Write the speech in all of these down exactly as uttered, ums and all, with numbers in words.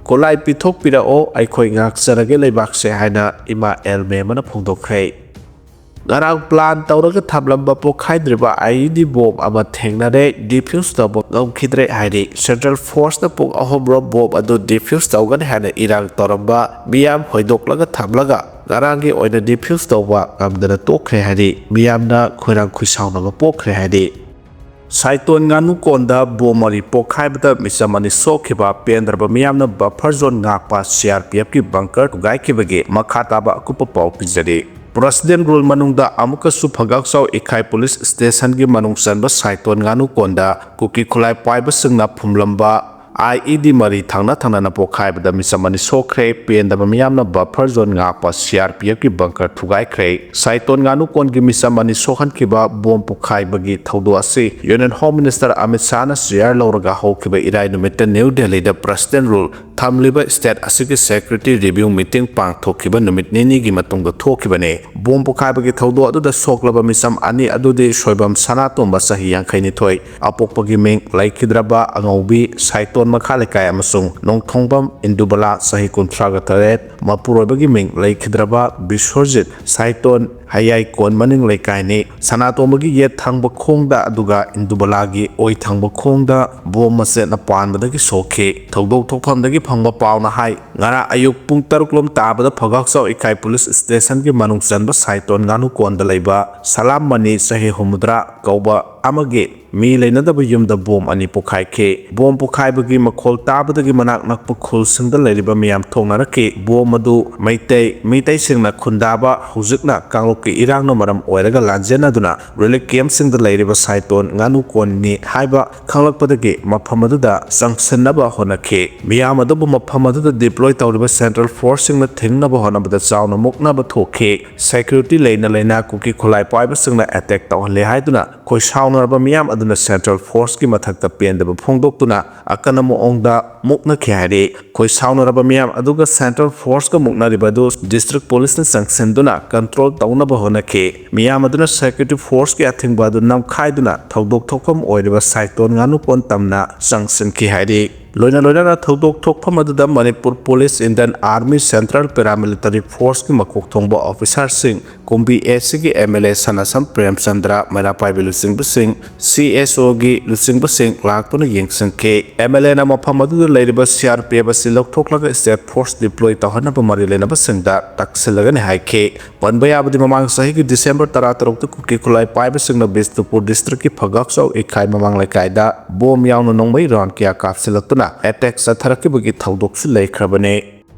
"ꯈꯨꯠꯂꯥꯏ ꯄꯤꯊꯣꯛꯄꯤꯔꯛꯑꯣ, ꯑꯩꯈꯣꯏ ꯉꯥꯛꯆꯔꯒꯦ ꯂꯩꯕꯥꯛꯁꯦ" ꯍꯥꯏꯅ ꯏꯃꯥ ꯑꯦꯜꯃꯦ ꯑꯃꯅ ꯐꯣꯡꯗꯣꯛꯈ꯭ꯔꯦ꯫ ꯉꯔꯥꯡ ꯄ꯭ꯂꯥꯟ ꯇꯧꯔꯒ ꯊꯝꯂꯝꯕ ꯄꯣꯈꯥꯏꯗ꯭ꯔꯤꯕ ꯑꯥꯏꯏꯗꯤ ꯕꯣꯝ ꯑꯃ ꯊꯦꯡꯅꯔꯦ, ꯗꯤꯐ꯭ꯌꯨꯁ ꯇꯧꯕ ꯉꯝꯈꯤꯗ꯭ꯔꯦ ꯍꯥꯏꯔꯤ꯫ ꯁꯦꯟꯇ꯭ꯔꯦꯜ ꯐꯣꯔꯁꯅ ꯄꯨꯡ ꯑꯍꯨꯝꯔꯣꯝ ꯕꯣꯝ ꯑꯗꯨ ꯗꯤꯐ꯭ꯌꯨꯁ ꯇꯧꯒꯅꯤ ꯍꯥꯏꯅ ꯏꯔꯥꯡ ꯇꯧꯔꯝꯕ ꯃꯤꯌꯥꯝ ꯍꯣꯏꯗꯣꯛꯂꯒ ꯊꯝꯂꯒ ꯉꯔꯥꯡꯒꯤ ꯑꯣꯏꯅ ꯗꯤꯐ꯭ꯌꯨꯁ ꯇꯧꯕ ꯉꯝꯗꯅ ꯇꯣꯛꯈ꯭ꯔꯦ ꯍꯥꯏꯔꯤ꯫ ꯃꯤꯌꯥꯝꯅ ꯈꯣꯏꯔꯥꯡ ꯈꯣꯏꯁꯥꯎꯅꯕ ꯄꯣꯛꯈ꯭ꯔꯦ ꯍꯥꯏꯔꯤ꯫ ꯁꯥꯏꯇꯣꯟ ꯉꯥꯅꯨ ꯀꯣꯟꯗ ꯕꯣꯝ ꯃꯔꯤ ꯄꯣꯛꯈꯥꯏꯕꯗ ꯃꯤꯆꯝ ꯑꯅꯤ ꯁꯣꯛꯈꯤꯕ ꯄꯦꯟꯗ꯭ꯔꯕ ꯃꯤꯌꯥꯝꯅ ꯕꯐꯔ ꯖꯣꯟ ꯉꯥꯛꯄ ꯁꯤꯑꯥꯔꯄꯤꯑꯦꯐꯀꯤ ꯕꯪꯀꯔ ꯊꯨꯒꯥꯏꯈꯤꯕꯒꯤ ꯃꯈꯥ ꯇꯥꯕ ꯑꯀꯨꯞꯄ ꯄꯥꯎ ꯄꯤꯖꯔꯤ꯫ ꯄ꯭ꯔꯁꯤꯗꯦꯟ ꯔꯨꯜ ꯃꯅꯨꯡꯗ ꯑꯃꯨꯛꯀꯁꯨ ꯐꯒꯥꯛꯆꯥꯎ ꯏꯈꯥꯏ ꯄꯨꯂꯤꯁ ꯁ꯭ꯇꯦꯁꯟꯒꯤ ꯃꯅꯨꯡ ꯆꯟꯕ ꯁꯥꯏꯇꯣꯟ ꯉꯥꯅꯨ ꯀꯣꯟꯗ ꯀꯨꯀꯤ ꯈꯨꯠꯂꯥꯏ ꯄꯥꯏꯕꯁꯤꯡꯅ ꯐꯨꯝꯂꯝꯕ ꯑꯥꯏꯏꯗꯤ ꯃꯔꯤ ꯊꯪꯅ ꯊꯪꯅꯅ ꯄꯣꯈꯥꯏꯕꯗ ꯃꯤꯆꯝ ꯑꯅꯤ ꯁꯣꯛꯈ꯭ꯔꯦ꯫ ꯄꯦꯟꯗꯕ ꯃꯤꯌꯥꯝꯅ ꯕꯐꯔ ꯖꯣꯟ ꯉꯥꯛꯄ ꯁꯤꯑꯥꯔꯄꯤꯑꯦꯐꯀꯤ ꯕꯪꯀꯔ ꯊꯨꯒꯥꯏꯈ꯭ꯔꯦ꯫ ꯁꯥꯏꯇꯣꯟ ꯉꯥꯅꯨ ꯀꯣꯟꯒꯤ ꯃꯤꯆꯝ ꯑꯅꯤ ꯁꯣꯛꯍꯟꯈꯤꯕ ꯕꯣꯝ ꯄꯣꯈꯥꯏꯕꯒꯤ ꯊꯧꯗꯣꯛ ꯑꯁꯤ ꯌꯨꯅꯤꯌꯟ ꯍꯣꯝ ꯃꯤꯅꯤꯁꯇꯔ ꯑꯃꯤꯠ ꯁꯥꯍꯅ ꯆꯦꯌꯔ ꯂꯧꯔꯒ ꯍꯧꯈꯤꯕ ꯏꯔꯥꯏ ꯅꯨꯃꯤꯠꯇ ꯅ꯭ꯌꯨ ꯗꯦꯜꯂꯤꯗ ꯄ꯭ꯔꯁꯤꯗꯦꯟ ꯔꯨꯜ ꯊꯝꯂꯤꯕ ꯁ꯭ꯇꯦꯠ ꯑꯁꯤꯒꯤ ꯁꯦꯀ꯭ꯌꯨꯔꯤꯇꯤ ꯔꯤꯚꯤꯌꯨ ꯃꯤꯇꯤꯡ ꯄꯥꯡꯊꯣꯛꯈꯤꯕ ꯅꯨꯃꯤꯠ ꯅꯤꯅꯤꯒꯤ ꯃꯇꯨꯡꯗ ꯊꯣꯛꯈꯤꯕꯅꯤ꯫ ꯕꯣꯝ ꯄꯣꯈꯥꯏꯕꯒꯤ ꯊꯧꯗꯣꯛ ꯑꯗꯨꯗ ꯁꯣꯛꯂꯕ ꯃꯤꯆꯝ ꯑꯅꯤ ꯑꯗꯨꯗꯤ ꯁꯣꯏꯕꯝ ꯁꯅꯥꯇꯣꯝꯕ, ꯆꯍꯤ ꯌꯥꯡꯈꯩ ꯅꯤꯊꯣꯏ, ꯑꯄꯣꯛꯄꯒꯤ ꯃꯤꯡ ꯂꯩꯈꯤꯗ꯭ꯔꯕ ꯑꯉꯧꯕꯤ, ꯁꯥꯏꯇꯣꯟ ꯃꯈꯥ ꯂꯩꯀꯥꯏ, ꯑꯃꯁꯨꯡ ꯅꯣꯡꯊꯣꯡꯕꯝ ꯏꯟꯗꯨꯕꯂꯥ, ꯆꯍꯤ ꯀꯨꯟꯊ꯭ꯔꯥꯒ ꯇꯔꯦꯠ, ꯃꯄꯨꯔꯣꯏꯕꯒꯤ ꯃꯤꯡ ꯂꯩꯈꯤꯗ꯭ꯔꯕ ꯕꯤꯁ꯭ꯋꯔꯖꯤꯠ, ꯁꯥꯏꯇꯣꯟ ꯍꯌꯥꯏ ꯀꯣꯟ ꯃꯅꯤꯡ ꯂꯩꯀꯥꯏꯅꯤ꯫ ꯁꯅꯥꯇꯣꯝꯕꯒꯤ ꯌꯦꯠ ꯊꯪꯕ ꯈꯣꯡꯗ ꯑꯗꯨꯒ ꯏꯟꯗꯨꯕꯂꯥꯒꯤ ꯑꯣꯏ ꯊꯪꯕ ꯈꯣꯡꯗ ꯕꯣꯝ ꯃꯆꯦꯠꯅ ꯄꯥꯟꯕꯗꯒꯤ ꯁꯣꯛꯈꯤ꯫ ꯊꯧꯗꯣꯛ ꯊꯣꯛꯐꯝꯗꯒꯤ ꯐꯪꯕ ꯄꯥꯎꯅ ꯍꯥꯏ, ꯉꯔꯥꯡ ꯑꯌꯨꯛ ꯄꯨꯡ ꯇꯔꯨꯛ ꯂꯣꯝ ꯇꯥꯕꯗ ꯐꯒꯥꯛꯆꯥꯎ ꯏꯀꯥꯏ ꯄꯨꯂꯤꯁ ꯁ꯭ꯇꯦꯁꯟꯒꯤ ꯃꯅꯨꯡ ꯆꯟꯕ ꯁꯥꯏꯇꯣꯟ ꯉꯥꯅꯨ ꯀꯣꯟꯗ ꯂꯩꯕ ꯁꯂꯥꯝ ꯃꯅꯤ, ꯆꯍꯤ ꯍꯨꯝꯐꯨꯇꯔꯥ ꯀꯧꯕ ꯑꯃꯒꯤ ꯃꯤ ꯂꯩꯅꯗꯕ ꯌꯨꯝꯗ ꯕꯣꯝ ꯑꯅꯤ ꯄꯣꯈꯥꯏꯈꯤ꯫ ꯕꯣꯝ ꯄꯣꯈꯥꯏꯕꯒꯤ ꯃꯈꯣꯜ ꯇꯥꯕꯗꯒꯤ ꯃꯅꯥꯛ ꯅꯛꯄ ꯈꯨꯜꯁꯤꯡꯗ ꯂꯩꯔꯤꯕ ꯃꯤꯌꯥꯝ ꯊꯣꯛꯅꯔꯛꯈꯤ꯫ ꯕꯣꯝ ꯑꯗꯨ ꯃꯩꯇꯩ, ꯃꯤꯇꯩꯁꯤꯡꯅ ꯈꯨꯟꯗꯥꯕ, ꯍꯧꯖꯤꯛꯅ ꯀꯥꯡꯂꯨꯞꯀꯤ ꯏꯔꯥꯡꯅ ꯃꯔꯝ ꯑꯣꯏꯔꯒ ꯂꯥꯟꯖꯦꯟꯅꯗꯨꯅ ꯔꯤꯂꯤꯐ ꯀꯦꯝꯞꯁꯤꯡꯗ ꯂꯩꯔꯤꯕ ꯁꯥꯏꯇꯣꯟ ꯉꯥꯅꯨ ꯀꯣꯟꯅꯤ ꯍꯥꯏꯕ ꯈꯪꯂꯛꯄꯗꯒꯤ ꯃꯐꯝ ꯑꯗꯨꯗ ꯆꯪꯁꯤꯟꯅꯕ ꯍꯣꯠꯅꯈꯤ꯫ ꯃꯤꯌꯥꯝ ꯑꯗꯨꯕꯨ ꯃꯐꯝ ꯑꯗꯨꯗ ꯗꯤꯄ꯭ꯂꯣꯏ ꯇꯧꯔꯤꯕ ꯁꯦꯟꯇ꯭ꯔꯦꯜ ꯐꯣꯔꯁꯁꯤꯡꯅ ꯊꯤꯡꯅꯕ ꯍꯣꯠꯅꯕꯗ ꯆꯥꯎꯅ ꯃꯨꯛꯅꯕ ꯊꯣꯛꯈꯤ꯫ ꯁꯦꯀ꯭ꯌꯨꯔꯤꯇꯤ ꯂꯩꯅ ꯂꯩꯅ ꯀꯨꯀꯤ ꯈꯨꯠꯂꯥꯏ ꯄꯥꯏꯕꯁꯤꯡꯅ ꯑꯦꯇꯦꯛ ꯇꯧꯍꯜꯂꯦ ꯍꯥꯏꯗꯨꯅ ꯈꯣꯏ ꯁꯥꯎꯅꯔꯕ ꯃꯤꯌꯥꯝ ꯑꯗꯨꯅ ꯁꯦꯟꯇ꯭ꯔꯦꯜ ꯐꯣꯔꯁꯀꯤ ꯃꯊꯛꯇ ꯄꯦꯟꯗꯕ ꯐꯣꯡꯗꯣꯛꯇꯨꯅ ꯑꯀꯟꯕ ꯃꯑꯣꯡꯗ ꯃꯨꯛꯅꯈꯤ ꯍꯥꯏꯔꯤ꯫ ꯈꯣꯏ ꯁꯥꯎꯅꯔꯕ ꯃꯤꯌꯥꯝ ꯑꯗꯨꯒ ꯁꯦꯟꯇ꯭ꯔꯦꯜ ꯐꯣꯔꯁꯀ ꯃꯨꯛꯅꯔꯤꯕ ꯑꯗꯨ ꯗꯤꯁꯇ꯭ꯔꯤꯛ ꯄꯨꯂꯤꯁꯅ ꯆꯪꯁꯤꯟꯗꯨꯅ ꯀꯟꯇ꯭ꯔꯣꯜ ꯇꯧꯅꯕ ꯍꯣꯠꯅꯈꯤ꯫ ꯃꯤꯌꯥꯝ ꯑꯗꯨꯅ ꯁꯦꯀ꯭ꯌꯨꯔꯤꯇꯤ ꯐꯣꯔꯁꯀꯤ ꯑꯊꯤꯡꯕ ꯑꯗꯨ ꯅꯝꯈꯥꯏꯗꯨꯅ ꯊꯧꯗꯣꯛ ꯊꯣꯛꯐꯝ ꯑꯣꯏꯔꯤꯕ ꯁꯥꯏꯇꯣꯟ ꯉꯥꯅꯨ ꯀꯣꯟ ꯇꯝꯅ ꯆꯪꯁꯤꯟꯈꯤ ꯍꯥꯏꯔꯤ꯫ ꯂꯣꯏꯅ ꯂꯣꯏꯅꯅ ꯊꯧꯗꯣꯛ ꯊꯣꯛꯐꯝ ꯑꯗꯨꯗ Manipur police, Indian army, central paramilitary ꯐꯣꯔꯁꯀꯤ ꯃꯀꯣꯛ ꯊꯣꯡꯕ ꯑꯣꯐꯤꯁꯥꯔꯁꯤꯡ, ꯀꯨꯝꯕꯤ ꯑꯦꯁ ꯁꯤꯒꯤ M L A ꯁꯅꯥꯁꯝ Premchandra, ꯃꯩꯔꯥ ꯄꯥꯏꯕꯤ ꯂꯨꯆꯤꯡꯕꯁꯤꯡ, C S ꯑꯣꯒꯤ ꯂꯨꯆꯤꯡꯕꯁꯤꯡ ꯂꯥꯛꯇꯨꯅ ꯌꯦꯡꯁꯤꯟꯈꯤ꯫ ꯑꯦꯝ ꯑꯦꯜ ꯑꯦꯅ ꯃꯐꯝ ꯑꯗꯨꯗ ꯂꯩꯔꯤꯕ ꯁꯤ ꯑꯥꯔ ꯄꯤ ꯑꯦꯐ ꯑꯁꯤ ꯂꯧꯊꯣꯛꯂꯒ ꯁ꯭ꯇꯦꯠ ꯐꯣꯔꯁ ꯗꯤꯄ꯭ꯂꯣꯏ ꯇꯧꯍꯟꯅꯕ ꯃꯔꯤ ꯂꯩꯅꯕꯁꯤꯡꯗ ꯇꯛꯁꯤꯜꯂꯒꯅꯤ ꯍꯥꯏꯈꯤ꯫ ꯄꯟꯕ ꯌꯥꯕꯗꯤ, ꯃꯃꯥꯡ ꯆꯍꯤꯒꯤ ꯗꯤꯁꯦꯝꯕꯔ ꯇꯔꯥꯇꯔꯨꯛꯇ ꯀꯨꯀꯤ ꯈꯨꯠꯂꯥꯏ ꯄꯥꯏꯕꯁꯤꯡꯅ ꯕꯤꯁꯅꯨꯄꯨꯔ ꯗꯤꯁꯇ꯭ꯔꯤꯛꯀꯤ ꯐꯒꯥꯛꯆꯥꯎ ꯏꯈꯥꯏ ꯃꯃꯥꯡ ꯂꯩꯀꯥꯏꯗ ꯕꯣꯝ ꯌꯥꯎꯅ ꯅꯣꯡꯃꯩ ꯔꯥꯎꯟ ꯀꯌꯥ ꯀꯥꯞꯁꯤꯜꯂꯛꯇꯨꯅ ꯑꯦꯇꯦꯛ ꯆꯠꯊꯔꯛꯈꯤꯕꯒꯤ ꯊꯧꯗꯣꯛꯁꯨ ꯂꯩꯈ꯭ꯔꯕꯅꯤ꯫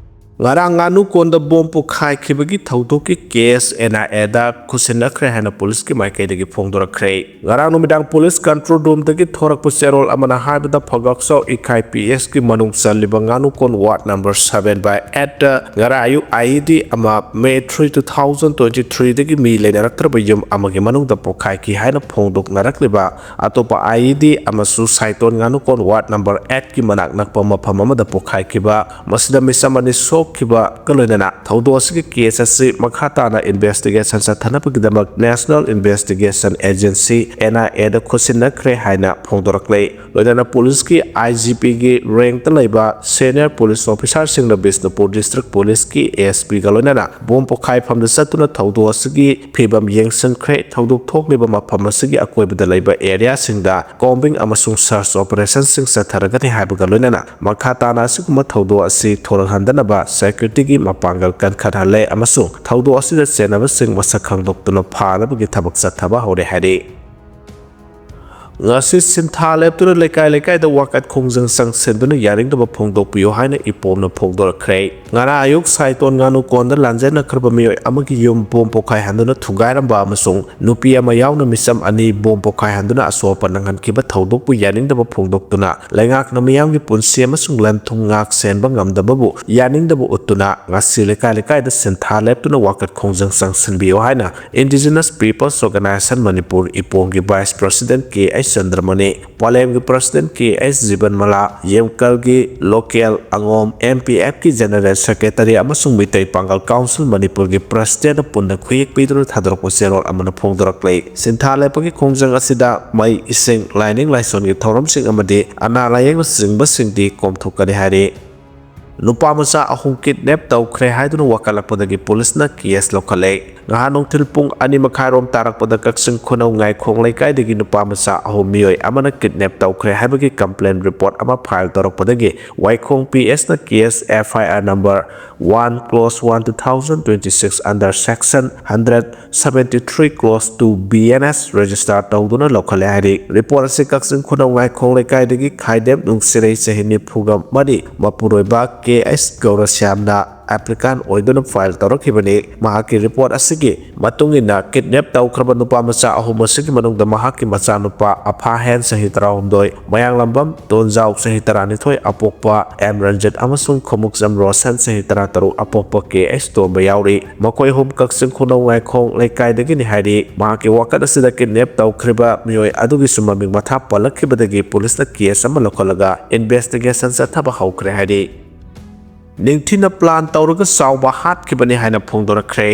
ꯉꯔꯥꯡ ꯉꯥꯅꯨ ꯀꯣꯟꯗ ꯕꯣꯝ ꯄꯣꯈꯥꯏꯈꯤꯕꯒꯤ ꯊꯧꯗꯣꯛꯀꯤ ꯀꯦꯁ ꯑꯦꯟ ꯑꯥꯏ ꯑꯦꯗ ꯈꯨꯠꯁꯤꯟꯅꯈ꯭ꯔꯦ ꯍꯥꯏꯅ ꯄꯨꯂꯤꯁꯀꯤ ꯃꯥꯏꯀꯩꯗꯒꯤ ꯐꯣꯡꯗꯣꯔꯛꯈ꯭ꯔꯦ꯫ ꯉꯔꯥꯡ ꯅꯨꯃꯤꯗꯥꯡ ꯄꯨꯂꯤꯁ ꯀꯟꯇ꯭ꯔꯣꯜ ꯔꯨꯝꯗꯒꯤ ꯊꯣꯔꯛꯄ ꯆꯦꯔꯣꯜ ꯑꯃꯅ ꯍꯥꯏꯕꯗ, ꯐꯒꯥꯛꯆꯥꯎ ꯏꯈꯥꯏ ꯄꯤ ꯑꯦꯁꯀꯤ ꯃꯅꯨꯡ ꯆꯜꯂꯤꯕ ꯉꯥꯅꯨꯀꯣꯟ ꯋꯥꯔꯗ ꯅꯝꯕꯔ ꯁꯚꯦꯟ ꯕꯥꯏ ꯑꯦꯠꯇ ꯉꯔꯥꯡ ꯑꯌꯨꯛ ꯑꯥꯏ ꯏ ꯗꯤ ꯑꯃ May three, two thousand twenty ꯊ꯭ꯔꯤꯗꯒꯤ ꯃꯤ ꯂꯩꯅꯔꯛꯇ꯭ꯔꯕ ꯌꯨꯝ ꯑꯃꯒꯤ ꯃꯅꯨꯡꯗ ꯄꯣꯈꯥꯏꯈꯤ ꯍꯥꯏꯅ ꯐꯣꯡꯗꯣꯛꯅꯔꯛꯂꯤꯕ ꯑꯇꯣꯞꯄ ꯑꯥꯏ ꯏ ꯗꯤ ꯑꯃꯁꯨ ꯁꯥꯏꯇꯣꯟ ꯉꯥꯅꯨꯀꯣꯟ ꯋꯥꯔꯗ ꯅꯝꯕꯔ ꯑꯦꯠꯀꯤ ꯃꯅꯥꯛ ꯅꯛꯄ ꯃꯐꯝ ꯑꯃꯗ ꯄꯣꯈꯥꯏꯈꯤꯕ, ꯃꯁꯤꯗ ꯃꯤꯆꯝ ꯑꯅꯤ ꯁꯣꯛꯈꯤꯕꯒ ꯂꯣꯏꯅꯅ ꯊꯧꯗꯣꯛ ꯑꯁꯤꯒꯤ ꯀꯦꯁ ꯑꯁꯤ ꯃꯈꯥ ꯇꯥꯅ ꯏꯟꯚꯦꯁꯇꯤꯒꯦꯁꯟ ꯆꯠꯊꯅꯕꯒꯤꯗꯃꯛ national investigation agency, N I ꯑꯦꯗ ꯈꯨꯠꯁꯤꯟꯅꯈ꯭ꯔꯦ ꯍꯥꯏꯅ ꯐꯣꯡꯗꯣꯔꯛꯂꯦ꯫ ꯂꯣꯏꯅꯅ ꯄꯨꯂꯤꯁꯀꯤ ꯑꯥꯏ ꯖꯤ ꯄꯤꯒꯤ ꯔꯦꯡꯛꯇ ꯂꯩꯕ ꯁꯦꯅꯤꯌꯔ ꯄꯨꯂꯤꯁ ꯑꯣꯐꯤꯁꯥꯔꯁꯤꯡꯅ ꯕꯤꯁꯅꯨꯄꯨꯔ ꯗꯤꯁꯇ꯭ꯔꯤꯛ ꯄꯨꯂꯤꯁꯀꯤ ꯑꯦꯁ ꯄꯤꯒ ꯂꯣꯏꯅꯅ ꯕꯣꯝ ꯄꯣꯈꯥꯏꯐꯝꯗ ꯆꯠꯇꯨꯅ ꯊꯧꯗꯣꯛ ꯑꯁꯤꯒꯤ ꯐꯤꯕꯝ ꯌꯦꯡꯁꯤꯟꯈ꯭ꯔꯦ꯫ ꯊꯧꯗꯣꯛ ꯊꯣꯛꯂꯤꯕ ꯃꯐꯝ ꯑꯁꯤꯒꯤ ꯑꯀꯣꯏꯕꯗ ꯂꯩꯕ ꯑꯦꯔꯤꯌꯥꯁꯤꯡꯗ ꯀꯣꯝꯕꯤꯡ ꯑꯃꯁꯨꯡ ꯁꯔꯆ ꯑꯣꯄꯔꯦꯁꯟꯁꯤꯡ ꯆꯠꯊꯔꯒꯅꯤ ꯍꯥꯏꯕꯒ ꯂꯣꯏꯅꯅ ꯃꯈꯥ ꯇꯥꯅ ꯑꯁꯤꯒꯨꯝꯕ ꯊꯧꯗꯣꯛ ꯑꯁꯤ ꯊꯣꯔꯛꯍꯟꯗꯅꯕ ꯁꯦꯀ꯭ꯌꯨꯔꯤꯇꯤꯒꯤ ꯃꯄꯥꯡꯒꯜ ꯀꯟꯈꯠꯍꯜꯂꯦ ꯑꯃꯁꯨꯡ ꯊꯧꯗꯣꯛ ꯑꯁꯤꯗ ꯆꯦꯟꯅꯕꯁꯤꯡ ꯃꯁꯛ ꯈꯪꯗꯣꯛꯇꯨꯅ ꯐꯥꯅꯕꯒꯤ ꯊꯕꯛ ꯆꯠꯊꯕ ꯍꯧꯔꯦ ꯍꯥꯏꯔꯤ꯫ ꯉꯁꯤ ꯁꯤꯟꯊꯥ ꯂꯦꯞꯇꯨꯅ ꯂꯩꯀꯥꯏ ꯂꯩꯀꯥꯏꯗ ꯋꯥꯀꯠ ꯈꯣꯡꯖꯪ ꯆꯪꯁꯤꯟꯗꯨꯅ ꯌꯥꯅꯤꯡꯗꯕ ꯐꯣꯡꯗꯣꯛꯄꯤꯌꯨ ꯍꯥꯏꯅ ꯏꯄꯣꯝꯅ ꯐꯣꯡꯗꯣꯔꯛꯈ꯭ꯔꯦ꯫ ꯉꯔꯥꯡ ꯑꯌꯨꯛ ꯁꯥꯏꯇꯣꯟ ꯉꯥꯅꯨꯀꯣꯟꯗ ꯂꯥꯟꯖꯦꯟꯅꯈ꯭ꯔꯕ ꯃꯤꯑꯣꯏ ꯑꯃꯒꯤ ꯌꯨꯝ ꯕꯣꯝ ꯄꯣꯈꯥꯏꯍꯟꯗꯨꯅ ꯊꯨꯒꯥꯏꯔꯝꯕ ꯑꯃꯁꯨꯡ ꯅꯨꯄꯤ ꯑꯃ ꯌꯥꯎꯅ ꯃꯤꯆꯝ ꯑꯅꯤ ꯕꯣꯝ ꯄꯣꯈꯥꯏꯍꯟꯗꯨꯅ ꯑꯁꯣꯛ ꯑꯄꯟ ꯅꯪꯍꯟꯈꯤꯕ ꯊꯧꯗꯣꯛꯄꯨ ꯌꯥꯅꯤꯡꯗꯕ ꯐꯣꯡꯗꯣꯛꯇꯨꯅ ꯂꯩꯉꯥꯛꯅ ꯃꯤꯌꯥꯝꯒꯤ ꯄꯨꯟꯁꯤ ꯑꯃꯁꯨꯡ ꯂꯟ ꯊꯨꯝ ꯉꯥꯛ ꯁꯦꯟꯕ ꯉꯝꯗꯕꯕꯨ ꯌꯥꯅꯤꯡꯗꯕ ꯎꯠꯇꯨꯅ ꯉꯁꯤ ꯂꯩꯀꯥꯏ ꯂꯩꯀꯥꯏꯗ ꯁꯤꯟꯊꯥ ꯂꯦꯞꯇꯨꯅ ꯋꯥꯀꯠ ꯈꯣꯡꯖꯪ ꯆꯪꯁꯤꯟꯕꯤꯌꯨ ꯍꯥꯏꯅ Indigenous Peoples Organisation ꯃꯅꯤꯄꯨꯔ, ꯏꯄꯣꯝꯒꯤ vice president K H Chandramani, ꯄꯥꯂꯦꯝꯒꯤ ꯄ꯭ꯔꯁꯤꯗꯦꯟ ꯀꯦ ꯑꯩꯆ ꯖꯤꯕꯟꯃꯂꯥ, ꯌꯦꯝꯀꯜꯒꯤ ꯂꯣꯀꯦꯜ ꯑꯉꯣꯝ, ꯑꯦꯝ ꯄꯤ ꯑꯦꯐꯀꯤ ꯖꯦꯅꯔꯦꯜ ꯁꯦꯀ꯭ꯔꯦꯇꯔꯤ ꯑꯃꯁꯨꯡ ꯃꯤꯇꯩ ꯄꯥꯡꯒꯜ ꯀꯥꯎꯟꯁꯤꯜ ꯃꯅꯤꯄꯨꯔꯒꯤ ꯄ꯭ꯔꯁꯤꯗꯦꯟꯅ ꯄꯨꯟꯅ ꯈꯨꯌꯦꯛ ꯄꯤꯗꯨꯅ ꯊꯥꯗꯣꯔꯛꯄ ꯆꯦꯔꯣꯜ ꯑꯃꯅ ꯐꯣꯡꯗꯣꯔꯛꯂꯤ꯫ ꯁꯤꯟꯊꯥ ꯂꯦꯞꯄꯒꯤ ꯈꯣꯡꯖꯪ ꯑꯁꯤꯗ ꯃꯩ, ꯏꯁꯤꯡ, ꯂꯥꯏꯅꯤꯡ ꯂꯥꯏꯁꯣꯟꯒꯤ ꯊꯧꯔꯝꯁꯤꯡ ꯑꯃꯗꯤ ꯑꯅꯥ ꯂꯥꯌꯦꯡꯅꯆꯤꯡꯕꯁꯤꯡꯗꯤ ꯀꯣꯝꯊꯣꯛꯀꯅꯤ ꯍꯥꯏꯔꯤ꯫ ꯅꯨꯄꯥ ꯃꯆꯥ ꯑꯍꯨꯝ ꯀꯤꯗꯅꯦꯞ ꯇꯧꯈ꯭ꯔꯦ ꯍꯥꯏꯗꯨꯅ ꯋꯥꯀꯠꯂꯛꯄꯗꯒꯤ ꯄꯨꯂꯤꯁꯅ ꯀꯦꯁ ꯂꯧꯈꯠꯂꯦ꯫ ꯉꯍꯥꯟ ꯅꯨꯡꯊꯤꯜ ꯄꯨꯡ ꯑꯅꯤ ꯃꯈꯥꯏꯔꯣꯝ ꯇꯥꯔꯛꯄꯗ ꯀꯛꯆꯤꯡ ꯈꯨꯅꯧ ꯉꯥꯏꯈꯣꯡ ꯂꯩꯀꯥꯏꯗꯒꯤ ꯅꯨꯄꯥ ꯃꯆꯥ ꯑꯍꯨꯝ ꯃꯤꯑꯣꯏ ꯑꯃꯅ ꯀꯤꯗꯅꯦꯞ ꯇꯧꯈ꯭ꯔꯦ ꯍꯥꯏꯕꯒꯤ ꯀꯝꯄ꯭ꯂꯦꯟ ꯔꯤꯄꯣꯔꯠ ꯑꯃ ꯐꯥꯏꯜ ꯇꯧꯔꯛꯄꯗꯒꯤ ꯋꯥꯏꯈꯣꯡ ꯄꯤ ꯑꯦꯁꯅ case F I R number one clause one two thousand twenty six under section hundred seventy three clause two B N S register ꯇꯧꯗꯨꯅ ꯂꯧꯈꯠꯂꯦ ꯍꯥꯏꯔꯤ꯫ ꯔꯤꯄꯣꯔꯠ ꯑꯁꯤ ꯀꯛꯆꯤꯡ ꯈꯨꯅꯧ ꯉꯥꯏꯈꯣꯡ ꯂꯩꯀꯥꯏꯗꯒꯤ ꯈꯥꯏꯗꯦꯝ ꯅꯨꯡꯁꯤꯔꯩ ꯆꯍꯤ ꯅꯤꯐꯨꯒ ꯃꯔꯤ ꯃꯄꯨꯔꯣꯏꯕ ꯀꯦ ꯑꯩꯆ ꯒꯧꯔꯁ꯭ꯌꯥꯝꯅ ꯑꯦꯄ꯭ꯂꯤꯀꯥꯟ ꯑꯣꯏꯗꯨꯅ ꯐꯥꯏꯜ ꯇꯧꯔꯛꯈꯤꯕꯅꯤ꯫ ꯃꯍꯥꯛꯀꯤ ꯔꯤꯄꯣꯔꯠ ꯑꯁꯤꯒꯤ ꯃꯇꯨꯡ ꯏꯟꯅ ꯀꯤꯗꯅꯦꯞ ꯇꯧꯈ꯭ꯔꯕ ꯅꯨꯄꯥ ꯃꯆꯥ ꯑꯍꯨꯝ ꯑꯁꯤꯒꯤ ꯃꯅꯨꯡꯗ ꯃꯍꯥꯛꯀꯤ ꯃꯆꯥꯅꯨꯄꯥ ꯑꯐꯥꯍꯦꯟ ꯆꯍꯤ ꯇꯔꯥꯍꯨꯝꯗꯣꯏ, ꯃꯌꯥꯡꯂꯝꯕꯝ ꯇꯣꯟꯖꯥꯎ ꯆꯍꯤ ꯇꯔꯥꯅꯤꯊꯣꯏ ꯑꯄꯣꯛꯄ ꯑꯦꯝ ꯔꯟꯖꯤꯠ ꯑꯃꯁꯨꯡ ꯈꯣꯃꯨꯛꯆꯝ ꯔꯣꯁꯟ ꯆꯍꯤ ꯇꯔꯥꯇꯔꯨꯛ ꯑꯄꯣꯛꯄ ꯀꯦ ꯑꯩꯆ ꯇꯣꯝꯕ ꯌꯥꯎꯔꯤ꯫ ꯃꯈꯣꯏ ꯑꯍꯨꯝ ꯀꯛꯆꯤꯡ ꯈꯨꯅꯧ ꯉꯥꯏꯈꯣꯡ ꯂꯩꯀꯥꯏꯗꯒꯤꯅꯤ ꯍꯥꯏꯔꯤ꯫ ꯃꯍꯥꯛꯀꯤ ꯋꯥꯀꯠ ꯑꯁꯤꯗ ꯀꯤꯗꯅꯦꯞ ꯇꯧꯈ꯭ꯔꯤꯕ ꯃꯤꯑꯣꯏ ꯑꯗꯨꯒꯤꯁꯨ ꯃꯃꯤꯡ ꯃꯊꯥ ꯄꯜꯂꯛꯈꯤꯕꯗꯒꯤ ꯄꯨꯂꯤꯁꯅ ꯀꯦꯁ ꯑꯃ ꯂꯧꯈꯠꯂꯒ ꯏꯟꯚꯦꯁꯇꯤꯒꯦꯁꯟ ꯆꯠꯊꯕ ꯍꯧꯈ꯭ꯔꯦ ꯍꯥꯏꯔꯤ꯫ ꯅꯤꯡꯊꯤꯅ ꯄ꯭ꯂꯥꯟ ꯇꯧꯔꯒ ꯆꯥꯎꯕ ꯍꯥꯠꯈꯤꯕꯅꯤ ꯍꯥꯏꯅ ꯐꯣꯡꯗꯣꯔꯛꯈ꯭ꯔꯦ꯫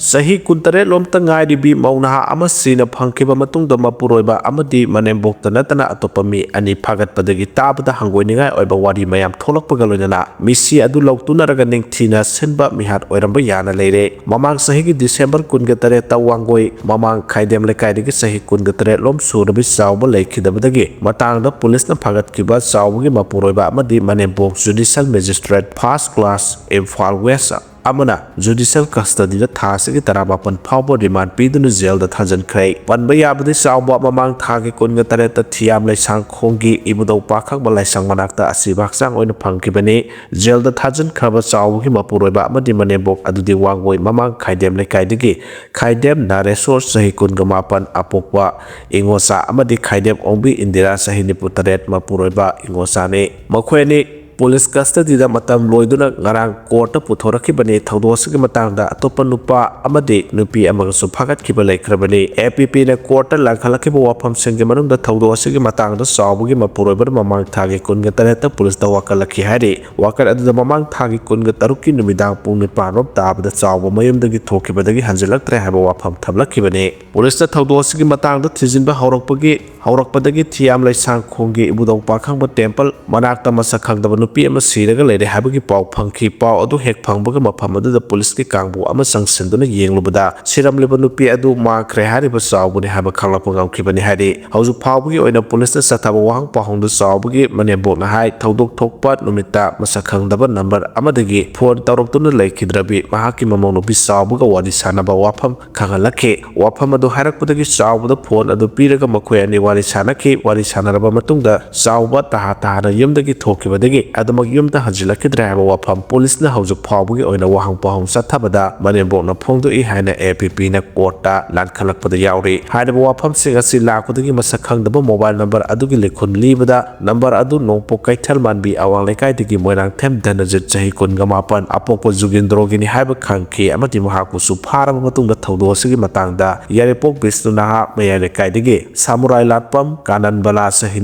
ꯆꯍꯤ ꯀꯨꯟꯇꯔꯦꯠ ꯂꯣꯝꯇ ꯉꯥꯏꯔꯤꯕꯤ ꯃꯧ ꯅꯍꯥ ꯑꯃ ꯁꯤꯅ ꯐꯪꯈꯤꯕ ꯃꯇꯨꯡꯗ ꯃꯄꯨꯔꯣꯏꯕ ꯑꯃꯗꯤ ꯃꯅꯦꯝꯕꯣꯛꯇ ꯅꯠꯇꯅ ꯑꯇꯣꯞꯄ ꯃꯤ ꯑꯅꯤ ꯐꯥꯒꯠꯄꯗꯒꯤ ꯇꯥꯕꯗ ꯍꯪꯒꯣꯏꯅꯤꯡꯉꯥꯏ ꯑꯣꯏꯕ ꯋꯥꯔꯤ ꯃꯌꯥꯝ ꯊꯣꯛꯂꯛꯄꯒ ꯂꯣꯏꯅꯅ ꯃꯤꯁꯤ ꯑꯗꯨ ꯂꯧꯇꯨꯅꯔꯒ ꯅꯤꯡꯊꯤꯅ ꯁꯤꯟꯕ ꯃꯤꯍꯥꯠ ꯑꯣꯏꯔꯝꯕ ꯌꯥꯅ ꯂꯩꯔꯦ꯫ ꯃꯃꯥꯡ ꯆꯍꯤꯒꯤ ꯗꯤꯁꯦꯝꯕꯔ ꯀꯨꯟꯒ ꯇꯔꯦꯠꯇ ꯋꯥꯡꯒꯣꯏ ꯃꯃꯥꯡ ꯈꯥꯏꯗꯦꯝ ꯂꯩꯀꯥꯏꯗꯒꯤ ꯆꯍꯤ ꯀꯨꯟꯒ ꯇꯔꯦꯠ ꯂꯣꯝ ꯁꯨꯔꯕꯤ ꯆꯥꯎꯕ ꯂꯩꯈꯤꯗꯕꯗꯒꯤ ꯃꯇꯥꯡꯗ ꯄꯨꯂꯤꯁꯅ ꯐꯥꯒꯠꯈꯤꯕ ꯆꯥꯎꯕꯒꯤ ꯃꯄꯨꯔꯣꯏꯕ ꯑꯃꯗꯤ ꯃꯅꯦꯝꯕꯣꯛ judicial magistrate first class Imphal west ꯑꯃꯅ ꯖꯨꯗꯤꯁꯤꯌꯦꯜ ꯀꯁꯇꯗꯤꯗ ꯊꯥ ꯑꯁꯤꯒꯤ ꯇꯔꯥꯃꯥꯄꯟ ꯐꯥꯎꯕ ꯔꯤꯃꯥꯟ ꯄꯤꯗꯨꯅ ꯖꯦꯜꯗ ꯊꯥꯖꯤꯟꯈ꯭ꯔꯦ꯫ ꯄꯟꯕ ꯌꯥꯕꯗꯤ ꯆꯥꯎꯕ ꯃꯃꯥꯡ ꯊꯥꯒꯤ ꯀꯨꯟꯒ ꯇꯔꯦꯠꯇ ꯊꯤꯌꯥꯝ ꯂꯩꯁꯥꯡꯈꯣꯡꯒꯤ ꯏꯕꯨꯙꯧ ꯄꯥꯈꯪꯕ ꯂꯥꯏꯁꯪ ꯃꯅꯥꯛꯇ ꯑꯁꯤꯕ ꯍꯛꯆꯥꯡ ꯑꯣꯏꯅ ꯐꯪꯈꯤꯕꯅꯤ꯫ ꯖꯦꯜꯗ ꯊꯥꯖꯤꯟꯈ꯭ꯔꯕ ꯆꯥꯎꯕꯒꯤ ꯃꯄꯨꯔꯣꯏꯕ ꯑꯃꯗꯤ ꯃꯅꯦꯝꯕꯣꯛ ꯑꯗꯨꯗꯤ ꯋꯥꯡꯒꯣꯏ ꯃꯃꯥꯡ ꯈꯥꯏꯗꯦꯝ ꯂꯩꯀꯥꯏꯗꯒꯤ ꯈꯥꯏꯗꯦꯝ ꯅꯥꯔꯦꯁꯣꯔ ꯆꯍꯤ ꯀꯨꯟꯒ ꯃꯥꯄꯟ ꯑꯄꯣꯛꯄ ꯏꯉꯣꯆꯥ ꯑꯃꯗꯤ ꯈꯥꯏꯗꯦꯝ ꯑꯣꯡꯕꯤ ꯏꯟꯗꯤꯔꯥ ꯆꯍꯤ ꯅꯤꯐꯨ ꯇꯔꯦꯠ ꯃꯄꯨꯔꯣꯏꯕ ꯏꯉꯣꯆꯥꯅꯤ꯫ ꯃꯈꯣꯏ ꯑꯅꯤ ꯄꯨꯂꯤꯁ ꯀꯁꯇꯗꯤꯗ ꯃꯇꯝ ꯂꯣꯏꯗꯨꯅ ꯉꯔꯥꯡ ꯀꯣꯔꯠꯇ ꯄꯨꯊꯣꯔꯛꯈꯤꯕꯅꯤ꯫ ꯊꯧꯗꯣꯛ ꯑꯁꯤꯒꯤ ꯃꯇꯥꯡꯗ ꯑꯇꯣꯞꯄ ꯅꯨꯄꯥ ꯑꯃꯗꯤ ꯅꯨꯄꯤ ꯑꯃꯒꯁꯨ ꯐꯥꯒꯠꯈꯤꯕ ꯂꯩꯈ꯭ꯔꯕꯅꯤ꯫ ꯑꯦ ꯄꯤ ꯄꯤꯅ ꯀꯣꯔꯠꯇ ꯂꯥꯡꯈꯠꯂꯛꯈꯤꯕ ꯋꯥꯐꯝꯁꯤꯡꯒꯤ ꯃꯅꯨꯡꯗ ꯊꯧꯗꯣꯛ ꯑꯁꯤꯒꯤ ꯃꯇꯥꯡꯗ ꯆꯥꯎꯕꯒꯤ ꯃꯄꯨꯔꯣꯏꯕꯅ ꯃꯃꯥꯡ ꯊꯥꯒꯤ ꯀꯨꯟꯒ ꯇꯔꯦꯠꯇ ꯄꯨꯂꯤꯁꯇ ꯋꯥꯀꯠꯂꯛꯈꯤ ꯍꯥꯏꯔꯤ꯫ ꯋꯥꯀꯠ ꯑꯗꯨꯗ ꯃꯃꯥꯡ ꯊꯥꯒꯤ ꯀꯨꯟꯒ ꯇꯔꯨꯛꯀꯤ ꯅꯨꯃꯤꯗꯥꯡ ꯄꯨꯡ ꯅꯤꯄꯥꯟ ꯔꯣꯝ ꯇꯥꯕꯗ ꯆꯥꯎꯕ ꯃꯌꯨꯝꯗꯒꯤ ꯊꯣꯛꯈꯤꯕꯗꯒꯤ ꯍꯟꯖꯤꯜꯂꯛꯇ꯭ꯔꯦ ꯍꯥꯏꯕ ꯋꯥꯐꯝ ꯊꯝꯂꯛꯈꯤꯕꯅꯤ꯫ ꯄꯨꯂꯤꯁꯅ ꯊꯧꯗꯣꯛ ꯑꯁꯤꯒꯤ ꯃꯇꯥꯡꯗ ꯊꯤꯖꯤꯟꯕ ꯍꯧꯔꯛꯄꯒꯤ ꯍꯧꯔꯛꯄꯗꯒꯤ ꯊꯤꯌꯥꯝ ꯂꯩꯁꯥꯡꯈꯣꯡꯒꯤ ꯏꯕꯨꯙꯧ ꯄꯥꯈꯪꯕ ꯇꯦꯝꯄꯜ ꯃꯅꯥꯛꯇ ꯃꯁꯛ ꯈꯪꯗꯕ ꯅꯨꯄꯤ ꯑꯃ ꯁꯤꯔꯒ ꯂꯩꯔꯦ ꯍꯥꯏꯕꯒꯤ ꯄꯥꯎ ꯐꯪꯈꯤ꯫ ꯄꯥꯎ ꯑꯗꯨ ꯍꯦꯛ ꯐꯪꯕꯒ ꯃꯐꯝ ꯑꯗꯨꯗ ꯄꯨꯂꯤꯁꯀꯤ ꯀꯥꯡꯕꯨ ꯑꯃ ꯆꯪꯁꯤꯟꯗꯨꯅ ꯌꯦꯡꯂꯨꯕꯗ ꯁꯤꯔꯝꯂꯤꯕ ꯅꯨꯄꯤ ꯑꯗꯨ ꯃꯥꯡꯈ꯭ꯔꯦ ꯍꯥꯏꯔꯤꯕ ꯆꯥꯎꯕꯅꯤ ꯍꯥꯏꯕ ꯈꯪꯂꯛꯄ ꯉꯝꯈꯤꯕꯅꯤ ꯍꯥꯏꯔꯤ꯫ ꯍꯧꯖꯤꯛ ꯐꯥꯎꯕꯒꯤ ꯑꯣꯏꯅ ꯄꯨꯂꯤꯁꯅ ꯆꯠꯊꯕ ꯋꯥꯍꯪ ꯄꯥꯎꯍꯪꯗꯨ ꯆꯥꯎꯕꯒꯤ ꯃꯅꯦꯝꯕꯣꯛꯅ ꯍꯥꯏ, ꯊꯧꯗꯣꯛ ꯊꯣꯛꯄ ꯅꯨꯃꯤꯠꯇ ꯃꯁꯛ ꯈꯪꯗꯕ ꯅꯝꯕꯔ ꯑꯃꯗꯒꯤ ꯐꯣꯟ ꯇꯧꯔꯛꯇꯨꯅ ꯂꯩꯈꯤꯗ꯭ꯔꯕꯤ ꯃꯍꯥꯛꯀꯤ ꯃꯃꯧ ꯅꯨꯄꯤ ꯆꯥꯎꯕꯒ ꯋꯥꯔꯤ ꯁꯥꯟꯅꯕ ꯋꯥꯐꯝ ꯈꯪꯍꯜꯂꯛꯈꯤ꯫ ꯋꯥꯐꯝ ꯑꯗꯨ ꯍꯥꯏꯔꯛꯄꯗꯒꯤ ꯆꯥꯎꯕꯗ ꯐꯣꯟ ꯑꯗꯨ ꯄꯤꯔꯒ ꯃꯈꯣꯏ ꯑꯅꯤ ꯋꯥꯔꯤ ꯁꯥꯟꯅꯈꯤ꯫ ꯋꯥꯔꯤ ꯁꯥꯟꯅꯔꯕ ꯃꯇꯨꯡꯗ ꯆꯥꯎꯕ ꯇꯍꯥ ꯇꯍꯥꯅ ꯌꯨꯝꯗꯒꯤ ꯊꯣꯛꯈꯤꯕꯗꯒꯤ ꯑꯗꯨꯃꯛ ꯌꯨꯝꯗ ꯍꯟꯖꯤꯜꯂꯛꯈꯤꯗ꯭ꯔꯦ ꯍꯥꯏꯕ ꯋꯥꯐꯝ ꯄꯨꯂꯤꯁꯅ ꯍꯧꯖꯤꯛ ꯐꯥꯎꯕꯒꯤ ꯑꯣꯏꯅ ꯋꯥꯍꯪ ꯄꯥꯎꯍꯪ ꯆꯠꯊꯕꯗ ꯃꯅꯦꯝꯕꯣꯛꯅ ꯐꯣꯡꯗꯣꯛꯏ ꯍꯥꯏꯅ ꯑꯦ ꯄꯤ ꯄꯤꯅ ꯀꯣꯔꯠꯇ ꯂꯥꯟꯈꯠꯂꯛꯄꯗ ꯌꯥꯎꯔꯤ꯫ ꯍꯥꯏꯔꯤꯕ ꯋꯥꯐꯝꯁꯤꯡ ꯑꯁꯤ ꯂꯥꯛꯄꯗꯒꯤ ꯃꯁꯛ ꯈꯪꯗꯕ ꯃꯣꯕꯥꯏꯜ ꯅꯝꯕꯔ ꯑꯗꯨꯒꯤ ꯂꯩꯈꯨꯝ ꯂꯤꯕꯗ ꯅꯝꯕꯔ ꯑꯗꯨ ꯅꯣꯡꯄꯣꯛ ꯀꯩꯊꯦꯜ ꯃꯥꯟꯕꯤ ꯑꯋꯥꯡ ꯂꯩꯀꯥꯏꯗꯒꯤ ꯃꯣꯏꯔꯥꯡꯊꯦꯝ ꯙꯅꯖꯤꯠ ꯆꯍꯤ ꯀꯨꯟꯒ ꯃꯥꯄꯟ ꯑꯄꯣꯛꯄ ꯖꯨꯒꯦꯟꯗ꯭ꯔꯣꯒꯤꯅꯤ ꯍꯥꯏꯕ ꯈꯪꯈꯤ ꯑꯃꯗꯤ ꯃꯍꯥꯛꯄꯨꯁꯨ ꯐꯥꯔꯕ ꯃꯇꯨꯡꯗ ꯊꯧꯗꯣꯛ ꯑꯁꯤꯒꯤ ꯃꯇꯥꯡꯗ ꯌꯥꯏꯔꯤꯄꯣꯛ ꯕꯤꯁꯅꯨ ꯅꯍꯥ ꯃꯌꯥꯏ ꯂꯩꯀꯥꯏꯗꯒꯤ ꯁꯥꯃꯨꯔꯥꯏ ꯂꯥꯠꯄꯝ ꯀꯥꯅꯟꯕꯂꯥ ꯆꯍꯤ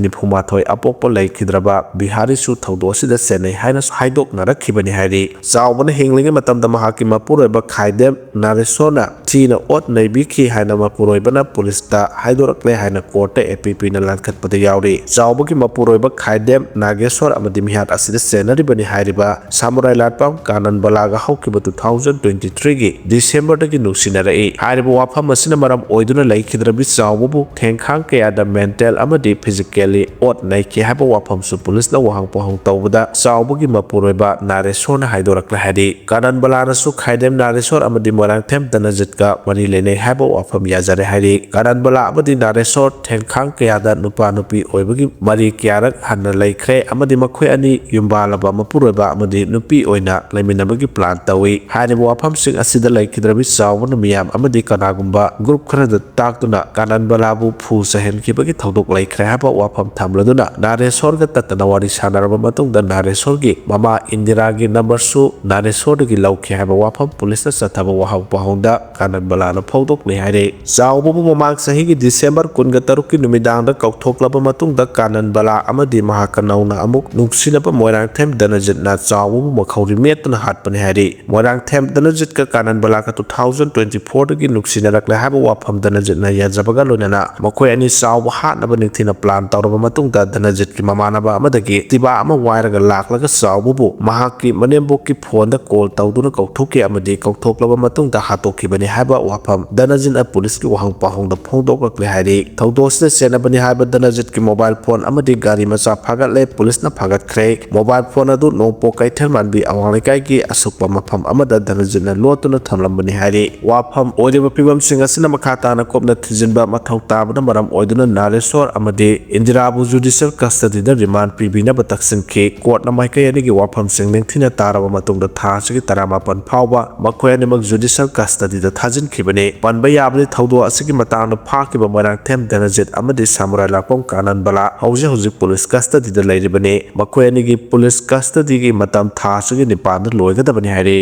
ꯅꯤꯐꯨ ꯃꯥꯊꯣꯏ ꯑꯄꯣꯛꯄ ꯂꯩꯈꯤꯗ꯭ꯔꯕ ꯕꯤꯍꯥꯔꯤꯁꯨ ꯊꯧꯗꯣꯛ ꯑꯁꯤꯗ ꯆꯦꯟꯅꯩ ꯍꯥꯏꯅꯁꯨ ꯍꯥꯏꯗꯣꯛꯅꯔꯛꯈꯤꯕꯅꯤ ꯍꯥꯏꯔꯤ꯫ ꯆꯥꯎꯕꯅ ꯍꯤꯡꯂꯤꯉꯩ ꯃꯇꯝꯗ ꯃꯍꯥꯛꯀꯤ ꯃꯄꯨꯔꯣꯏꯕ ꯈꯥꯏꯗꯦꯝ ꯅꯥꯔꯦꯁꯣꯔꯅ ꯊꯤꯅ ꯑꯣꯠ ꯅꯩꯕꯤꯈꯤ ꯍꯥꯏꯅ ꯃꯄꯨꯔꯣꯏꯕꯅ ꯄꯨꯂꯤꯁꯇ ꯍꯥꯏꯗꯣꯔꯛꯂꯦ ꯍꯥꯏꯅ ꯀꯣꯔꯠꯇ ꯑꯦ ꯄꯤ ꯄꯤꯅ ꯂꯥꯟꯈꯠꯄꯗ ꯌꯥꯎꯔꯤ꯫ ꯆꯥꯎꯕꯒꯤ ꯃꯄꯨꯔꯣꯏꯕ ꯈꯥꯏꯗꯦꯝ ꯅꯥꯒꯦꯁꯣꯔ ꯑꯃꯗꯤ ꯃꯤꯍꯥꯠ ꯑꯁꯤꯗ ꯆꯦꯟꯅꯔꯤꯕꯅꯤ ꯍꯥꯏꯔꯤꯕ ꯁꯥꯃꯨꯔꯥꯏ ꯂꯥꯠꯄꯝ ꯀꯥꯅꯟꯕꯂꯥꯒ ꯍꯧꯈꯤꯕ two thousand twenty three ꯒꯤ December ꯗꯒꯤ ꯅꯨꯡꯁꯤꯅꯔꯛꯏ꯫ ꯍꯥꯏꯔꯤꯕ ꯋꯥꯐꯝ ꯑꯁꯤꯅ ꯃꯔꯝ ꯑꯣꯏꯗꯨꯅ ꯂꯩꯈꯤꯗ꯭ꯔꯕꯤ ꯆꯥꯎꯕꯕꯨ ꯊꯦꯡꯈꯥꯡ ꯀꯌꯥꯗ mental ꯑꯃꯗꯤ physically ꯑꯣꯠ ꯅꯩꯈꯤ ꯍꯥꯏꯕ ꯋꯥꯐꯝꯁꯨ ꯄꯨꯂꯤꯁꯅ ꯋꯥꯍꯪ ꯄꯥꯎꯍꯪ ꯇꯧꯕꯗ ꯆꯥꯎꯕꯒꯤ ꯃꯄꯨꯔꯣꯏꯕ ꯅꯥꯔꯦꯁꯣꯔꯅ ꯍꯥꯏꯗꯣꯔꯛꯂꯦ ꯍꯥꯏꯔꯤ꯫ ꯀꯥꯅꯟꯕꯂꯥꯅꯁꯨ ꯈꯥꯏꯗꯦꯝ ꯅꯥꯔꯦꯁꯣꯔ ꯑꯃꯗꯤ ꯃꯣꯏꯔꯥꯡꯊꯦꯝ ꯙꯅꯖꯤꯠꯀ ꯃꯔꯤ ꯂꯩꯅꯩ ꯍꯥꯏꯕ ꯋꯥꯐꯝ ꯌꯥꯖꯔꯦ ꯍꯥꯏꯔꯤ꯫ ꯀꯥꯅꯟꯕꯂꯥ ꯑꯃꯗꯤ ꯅꯥꯔꯦꯁꯣꯔ ꯊꯦꯡꯈꯥꯡ ꯀꯌꯥꯗ ꯅꯨꯄꯥ ꯅꯨꯄꯤ ꯑꯣꯏꯕꯒꯤ ꯃꯔꯤ ꯀꯌꯥꯔꯛ ꯍꯟꯅ ꯂꯩꯈ꯭ꯔꯦ ꯑꯃꯗꯤ ꯃꯈꯣꯏ ꯑꯅꯤ ꯌꯨꯝꯕꯥꯜꯂꯕ ꯃꯄꯨꯔꯣꯏꯕ ꯑꯃꯗꯤ ꯅꯨꯄꯤ ꯑꯣꯏꯅ ꯂꯩꯃꯤꯟꯅꯕꯒꯤ plan ꯇꯧꯏ꯫ ꯍꯥꯏꯔꯤꯕ ꯋꯥꯐꯝꯁꯤꯡ ꯑꯁꯤꯗ ꯂꯩꯈꯤꯗ꯭ꯔꯕꯤ ꯆꯥꯎꯕꯅ ꯃꯤꯌꯥꯝ ꯑꯃꯗꯤ ꯀꯅꯥꯒꯨꯝꯕ group ꯈꯔꯗ ꯇꯥꯛꯇꯨꯅ ꯀꯥꯅꯟꯕꯂꯥꯕꯨ ꯐꯨ ꯆꯩꯍꯟꯈꯤꯕ ꯒꯤ ꯊꯧꯗꯣꯛ ꯂꯩꯈ꯭ꯔꯦ ꯍꯥꯏꯕ ꯋꯥꯐꯝ ꯊꯝꯂꯗꯨꯅ ꯅꯥꯔꯦꯁꯣꯔꯒ ꯇꯠꯇꯅ ꯋꯥꯔꯤ ꯁꯥꯟꯅꯔꯕ ꯃꯇꯨꯡꯗ ꯅꯥꯔꯦꯁꯣꯔꯒꯤ ꯃꯃꯥ ꯏꯟꯗꯤꯔꯥꯒꯤ ꯅꯝꯕꯔꯁꯨ ꯅꯥꯔꯦꯁꯣꯔꯗꯒꯤ ꯂꯧꯈꯤ ꯍꯥꯏꯕ ꯋꯥꯐꯝ ꯄꯨꯂꯤꯁꯅ ꯆꯠꯊꯕ ꯋꯥꯍꯪ ꯄꯥꯎꯍꯪꯗ ꯀꯥꯅꯟꯕꯂꯥꯅ ꯐꯣꯡꯗꯣꯛꯂꯤ ꯍꯥꯏꯔꯤ꯫ ꯆꯥꯎꯕꯕꯨ ꯃꯃꯥꯡ ꯆꯍꯤꯒꯤ ꯗꯤꯁꯦꯝꯕꯔ ꯀꯨꯟꯒ ꯇꯔꯨꯛꯀꯤ ꯅꯨꯃꯤꯗꯥꯡꯗ ꯀꯧꯊꯣꯛꯂꯕ ꯃꯇꯨꯡꯗ ꯀꯥꯅꯟꯕꯂꯥ ꯑꯃꯗꯤ ꯃꯍꯥꯛꯀ ꯅꯧꯅ ꯑꯃꯨꯛ ꯅꯨꯡꯁꯤꯅꯕ ꯃꯣꯏꯔꯥꯡꯊꯦꯝ ꯗꯅꯖꯤꯠꯅ ꯆꯥꯎꯕꯕꯨ ꯃꯈꯧꯔꯤ ꯃꯦꯠꯇꯨꯅ ꯍꯥꯠꯄꯅꯤ ꯍꯥꯏꯔꯤ꯫ ꯃꯣꯏꯔꯥꯡꯊꯦꯝ ꯗꯅꯖꯤꯠꯀ ꯀꯥꯅꯟꯕꯂꯥꯒ two thousand twenty fourꯗꯒꯤ ꯅꯨꯡꯁꯤꯅꯔꯛꯂꯦ ꯍꯥꯏꯕ ꯋꯥꯐꯝ ꯗꯅꯖꯤꯠꯅ ꯌꯥꯖꯕꯒ ꯂꯣꯏꯅꯅ ꯃꯈꯣꯏ ꯑꯅꯤ ꯆꯥꯎꯕ ꯍꯥꯠꯅꯕ ꯅꯤꯡꯊꯤꯅ ꯄ꯭ꯂꯥꯟ ꯇꯧꯔꯕ ꯃꯇꯨꯡꯗ ꯗꯅꯖꯤꯠꯀꯤ ꯃꯃꯥꯟꯅꯕ ꯑꯃꯗꯒꯤ ꯇꯤꯕꯥ ꯑꯃ ꯋꯥꯏꯔꯒ ꯂꯥꯛꯂꯒ ꯆꯥꯎꯕꯕꯨ ꯃꯍꯥꯛꯀꯤ ꯃꯅꯦꯝꯕꯣꯛꯀꯤ ꯐꯣꯟꯗ ꯀꯣꯜ ꯇꯧꯗꯨꯅ ꯀꯧꯊꯣꯛꯈꯤ ꯑꯃꯗꯤ ꯀꯧꯊꯣꯛꯂꯕ ꯃꯇꯨꯡꯗ ꯍꯥꯠꯇꯣꯛꯈꯤꯕꯅꯤ ꯍꯥꯏꯕ ꯋꯥꯐꯝ ꯗꯅꯖꯤꯠꯅ ꯄꯨꯂꯤꯁꯀꯤ ꯋꯥꯍꯪ ꯄꯥꯎꯍꯪꯗ ꯐꯣꯡꯗꯣꯛꯂꯛꯂꯦ ꯍꯥꯏꯔꯤ꯫ ꯊꯧꯗꯣꯛ ꯑꯁꯤꯗ ꯆꯦꯟꯅꯕꯅꯤ ꯍꯥꯏꯕ ꯗꯅꯖꯤꯠꯀꯤ ꯃꯣꯕꯥꯏꯜ ꯐꯣꯟ ꯑꯃꯗꯤ ꯒꯥꯔꯤ ꯃꯆꯥ ꯐꯥꯒꯠꯂꯦ꯫ ꯄꯨꯂꯤꯁꯅ ꯐꯥꯒꯠꯈ꯭ꯔꯦ꯫ ꯃꯣꯕꯥꯏꯜ ꯐꯣꯟ ꯑꯗꯨ ꯅꯣꯡꯄꯣꯛ ꯀꯩꯊꯦꯜ ꯃꯥꯟꯕꯤ ꯑꯋꯥꯡ ꯂꯩꯀꯥꯏꯒꯤ ꯑꯁꯨꯛꯄ ꯃꯐꯝ ꯑꯃꯗ ꯗꯅꯖꯤꯠꯅ ꯂꯣꯠꯇꯨꯅ ꯊꯝꯂꯝꯕꯅꯤ ꯍꯥꯏꯔꯤ꯫ ꯋꯥꯐꯝ ꯑꯣꯏꯔꯤꯕ ꯐꯤꯕꯝꯁꯤꯡ ꯑꯁꯤꯅ ꯃꯈꯥ ꯇꯥꯅ ꯀꯨꯞꯅ ꯊꯤꯖꯤꯟꯕ ꯃꯊꯧ ꯇꯥꯕꯅ ꯃꯔꯝ ꯑꯣꯏꯗꯨꯅ ꯅꯥꯔꯦꯁꯣꯔ ꯑꯃꯗꯤ ꯏꯟꯗꯤꯔꯥꯕꯨ ꯖꯨꯗꯤꯁꯤꯌꯦꯜ ꯀꯁꯇꯗꯤꯗ ꯔꯤꯃꯥꯟ ꯄꯤꯕꯤꯅꯕ ꯇꯛꯁꯤꯟꯈꯤ꯫ ꯀꯣꯔꯠꯅ ꯃꯥꯏꯀꯩ ꯑꯅꯤꯒꯤ ꯋꯥꯐꯝꯁꯤꯡ ꯅꯤꯡꯊꯤꯅ ꯇꯥꯔꯕ ꯃꯇꯨꯡꯗ ꯊꯥ ꯑꯁꯤꯒꯤ ꯇꯔꯥꯃꯥꯄꯟ ꯐꯥꯎꯕ ꯃꯈꯣꯏ ꯑꯅꯤꯃꯛ ꯖꯨꯗꯤꯁꯤꯌꯦꯜ ꯀꯁꯇꯗꯤꯗ ꯊꯥꯖꯤꯟꯈꯤꯕꯅꯤ꯫ ꯄꯟꯕ ꯌꯥꯕꯗꯤ ꯊꯧꯗꯣꯛ ꯑꯁꯤꯒꯤ ꯃꯇꯥꯡꯗ ꯐꯥꯈꯤꯕ ꯃꯣꯏꯔꯥꯡꯊꯦꯝ ꯗꯅꯖꯤꯠ ꯑꯃꯗꯤ ꯁꯥꯃꯨꯔꯥꯏ ꯂꯥꯛꯄꯝ ꯀꯥꯅꯟꯕꯂꯥ ꯍꯧꯖꯤꯛ ꯍꯧꯖꯤꯛ ꯄꯨꯂꯤꯁ ꯀꯁꯇꯗꯤꯗ ꯂꯩꯔꯤꯕꯅꯤ꯫ ꯃꯈꯣꯏ ꯑꯅꯤꯒꯤ ꯄꯨꯂꯤꯁ ꯀꯁꯇꯗꯤꯒꯤ ꯃꯇꯝ ꯊꯥ ꯑꯁꯤꯒꯤ ꯅꯤꯄꯥꯟꯗ ꯂꯣꯏꯒꯗꯕꯅꯤ ꯍꯥꯏꯔꯤ꯫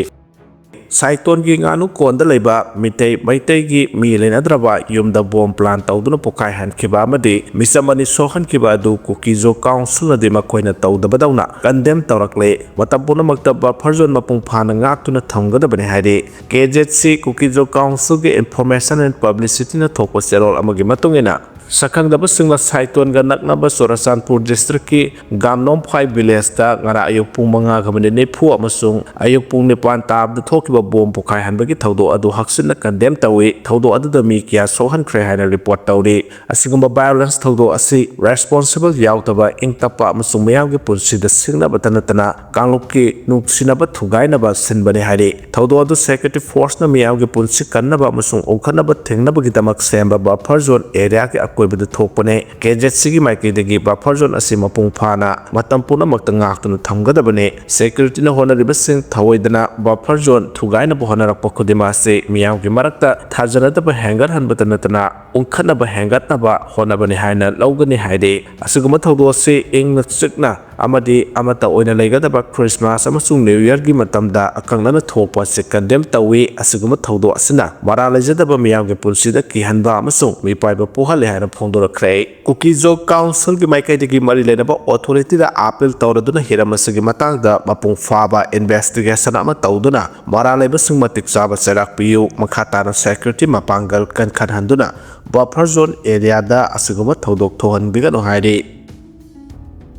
ꯁꯥꯏꯇꯣꯟꯒꯤ ꯉꯥꯅꯨ ꯀꯣꯟꯗ ꯂꯩꯕ ꯃꯤꯇꯩ ꯃꯩꯇꯩꯒꯤ ꯃꯤ ꯂꯩꯅꯗ꯭ꯔꯕ ꯌꯨꯝꯗ ꯕꯣꯝ ꯄ꯭ꯂꯥꯟ ꯇꯧꯗꯨꯅ ꯄꯣꯈꯥꯏꯍꯟꯈꯤꯕ ꯑꯃꯗꯤ ꯃꯤꯆꯝ ꯑꯅꯤ ꯁꯣꯛꯍꯟꯈꯤꯕ ꯑꯗꯨ ꯀꯨꯀꯤꯖꯣ ꯀꯥꯎꯟꯁꯤꯜꯅꯗꯤ ꯃꯈꯣꯏꯅ ꯇꯧꯗꯕꯗꯧꯅ ꯀꯟꯗꯦꯝ ꯇꯧꯔꯛꯂꯦ꯫ ꯃꯇꯝ ꯄꯨꯝꯅꯃꯛꯇ ꯕꯐꯔ ꯖꯣꯟ ꯃꯄꯨꯡ ꯐꯥꯅ ꯉꯥꯛꯇꯨꯅ ꯊꯝꯒꯗꯕꯅꯤ ꯍꯥꯏꯔꯤ꯫ ꯀꯦ ꯖꯦꯠ ꯁꯤ ꯀꯨꯀꯤꯖꯣ ꯀꯥꯎꯟꯁꯤꯜꯒꯤ ꯏꯟꯐꯣꯔꯃꯦꯁꯟ ꯑꯦꯟ ꯄꯕ꯭ꯂꯤꯁꯤꯇꯤꯅ ꯊꯣꯛꯄ ꯆꯦꯔꯣꯜ ꯑꯃꯒꯤ ꯃꯇꯨꯡ ꯏꯟꯅ, ꯁꯛꯈꯪꯗꯕꯁꯤꯡꯅ ꯁꯥꯏꯇꯣꯟꯒ ꯅꯛꯅꯕ ꯆꯨꯔꯆꯥꯟꯄꯨꯔ ꯗꯤꯁꯇ꯭ꯔꯤꯛꯀꯤ ꯒꯥꯝꯅꯣꯝꯐꯥꯏ ꯚꯤꯂꯦꯖꯇ ꯉꯔꯥꯡ ꯑꯌꯨꯛ ꯄꯨꯡ ꯃꯉꯥꯒ ꯃꯤꯅꯤꯠ ꯅꯤꯐꯨ ꯑꯃꯁꯨꯡ ꯑꯌꯨꯛ ꯄꯨꯡ ꯅꯤꯄꯥꯟ ꯇꯥꯕꯗ ꯊꯣꯛꯈꯤꯕ ꯕꯣꯝ ꯄꯣꯈꯥꯏꯍꯟꯕꯒꯤ ꯊꯧꯗꯣꯛ ꯑꯗꯨ ꯍꯛꯆꯤꯟꯅ ꯀꯟꯗꯦꯝ ꯇꯧꯏ꯫ ꯊꯧꯗꯣꯛ ꯑꯗꯨꯗ ꯃꯤ ꯀꯌꯥ ꯁꯣꯛꯍꯟꯈ꯭ꯔꯦ ꯍꯥꯏꯅ ꯔꯤꯄꯣꯔꯠ ꯇꯧꯔꯤ꯫ ꯑꯁꯤꯒꯨꯝꯕ ꯚꯥꯏꯑꯣꯂꯦꯟꯁ ꯊꯧꯗꯣꯛ ꯑꯁꯤ ꯔꯦꯁꯄꯣꯟꯁꯤꯕꯜ ꯌꯥꯎꯗꯕ, ꯏꯪ ꯇꯞꯄ ꯑꯃꯁꯨꯡ ꯃꯤꯌꯥꯝꯒꯤ ꯄꯨꯟꯁꯤꯗ ꯁꯤꯡꯅꯕꯇ ꯅꯠꯇꯅ ꯀꯥꯡꯂꯨꯞꯀꯤ ꯅꯨꯡꯁꯤꯅꯕ ꯊꯨꯒꯥꯏꯅꯕ ꯁꯤꯟꯕꯅꯤ ꯍꯥꯏꯔꯤ꯫ ꯊꯧꯗꯣꯛ ꯑꯗꯨ ꯁꯦꯀ꯭ꯌꯨꯔꯤꯇꯤ ꯐꯣꯔꯁꯅ ꯃꯤꯌꯥꯝꯒꯤ ꯄꯨꯟꯁꯤ ꯀꯟꯅꯕ ꯑꯃꯁꯨꯡ ꯎꯪꯈꯠꯅꯕ ꯊꯤꯡꯅꯕꯒꯤꯗꯃꯛ ꯁꯦꯝꯕ ꯕꯐꯔ ꯖꯣꯟ ꯑꯦꯔꯤꯌꯥꯒꯤ ꯀꯣꯏꯕꯗ ꯊꯣꯛꯄꯅꯦ꯫ ꯀꯦ ꯖꯦꯠ ꯁꯤꯒꯤ ꯃꯥꯏꯀꯩꯗꯒꯤ ꯕꯐꯔ ꯖꯣꯟ ꯑꯁꯤ ꯃꯄꯨꯡ ꯐꯥꯅ ꯃꯇꯝ ꯄꯨꯝꯅꯃꯛꯇ ꯉꯥꯛꯇꯨꯅ ꯊꯝꯒꯗꯕꯅꯤ꯫ ꯁꯦꯀ꯭ꯌꯨꯔꯤꯇꯤꯅ ꯍꯣꯠꯅꯔꯤꯕꯁꯤꯡ ꯊꯑꯣꯏꯗꯅ ꯕꯐꯔ ꯖꯣꯟ ꯊꯨꯒꯥꯏꯅꯕ ꯍꯣꯠꯅꯔꯛꯄ ꯈꯨꯗꯤꯡꯃꯛ ꯑꯁꯤ ꯃꯤꯌꯥꯝꯒꯤ ꯃꯔꯛꯇ ꯊꯥꯖꯅꯗꯕ ꯍꯦꯟꯒꯠꯍꯟꯕꯇ ꯅꯠꯇꯅ ꯎꯪꯈꯠꯅꯕ ꯍꯦꯟꯒꯠꯅꯕ ꯍꯣꯠꯅꯕꯅꯤ ꯍꯥꯏꯅ ꯂꯧꯒꯅꯤ ꯍꯥꯏꯔꯤ꯫ ꯑꯁꯤꯒꯨꯝꯕ ꯊꯧꯗꯣꯛ ꯑꯁꯤ ꯏꯪꯅ ꯆꯤꯛꯅ ꯑꯃꯗꯤ ꯑꯃꯠꯇ ꯑꯣꯏꯅ ꯂꯩꯒꯗꯕ ꯈ꯭ꯔꯤꯁꯃꯥꯁ ꯑꯃꯁꯨꯡ ꯅ꯭ꯌꯨ ꯌꯔꯒꯤ ꯃꯇꯝꯗ ꯑꯀꯛꯅꯅ ꯊꯣꯛꯄ ꯑꯁꯤ ꯀꯟꯗꯦꯝ ꯇꯧꯏ꯫ ꯑꯁꯤꯒꯨꯝꯕ ꯊꯧꯗꯣꯛ ꯑꯁꯤꯅ ꯃꯔꯥꯜ ꯂꯩꯖꯗꯕ ꯃꯤꯌꯥꯝꯒꯤ ꯄꯨꯟꯁꯤꯗ ꯀꯤꯍꯟꯕ ꯑꯃꯁꯨꯡ ꯃꯤꯄꯥꯏꯕ ꯄꯣꯛꯍꯜꯂꯤ ꯍꯥꯏꯅ ꯐꯣꯡꯗꯣꯔꯛꯈ꯭ꯔꯦ꯫ ꯀꯨꯀꯤꯖꯣ ꯀꯥꯎꯟꯁꯤꯜꯒꯤ ꯃꯥꯏꯀꯩꯗꯒꯤ ꯃꯔꯤ ꯂꯩꯅꯕ ꯑꯣꯊꯣꯔꯤꯇꯤꯗ ꯑꯥꯄꯤꯜ ꯇꯧꯔꯗꯨꯅ ꯍꯤꯔꯝ ꯑꯁꯤꯒꯤ ꯃꯇꯥꯡꯗ ꯃꯄꯨꯡ ꯐꯥꯕ ꯏꯟꯚꯦꯁꯇꯤꯒꯦꯁꯟ ꯑꯃ ꯇꯧꯗꯨꯅ ꯃꯔꯥꯜ ꯂꯩꯕꯁꯤꯡ ꯃꯇꯤꯛ ꯆꯥꯕ ꯆꯩꯔꯥꯛ ꯄꯤꯌꯨ꯫ ꯃꯈꯥ ꯇꯥꯅ ꯁꯦꯀ꯭ꯌꯨꯔꯤꯇꯤ ꯃꯄꯥꯡꯒꯜ ꯀꯟꯈꯠꯍꯟꯗꯨꯅ ꯕꯐꯔ ꯖꯣꯟ ꯑꯦꯔꯤꯌꯥꯗ ꯑꯁꯤꯒꯨꯝꯕ ꯊꯧꯗꯣꯛ ꯊꯣꯛꯍꯟꯕꯤꯒꯅꯨ ꯍꯥꯏꯔꯤ꯫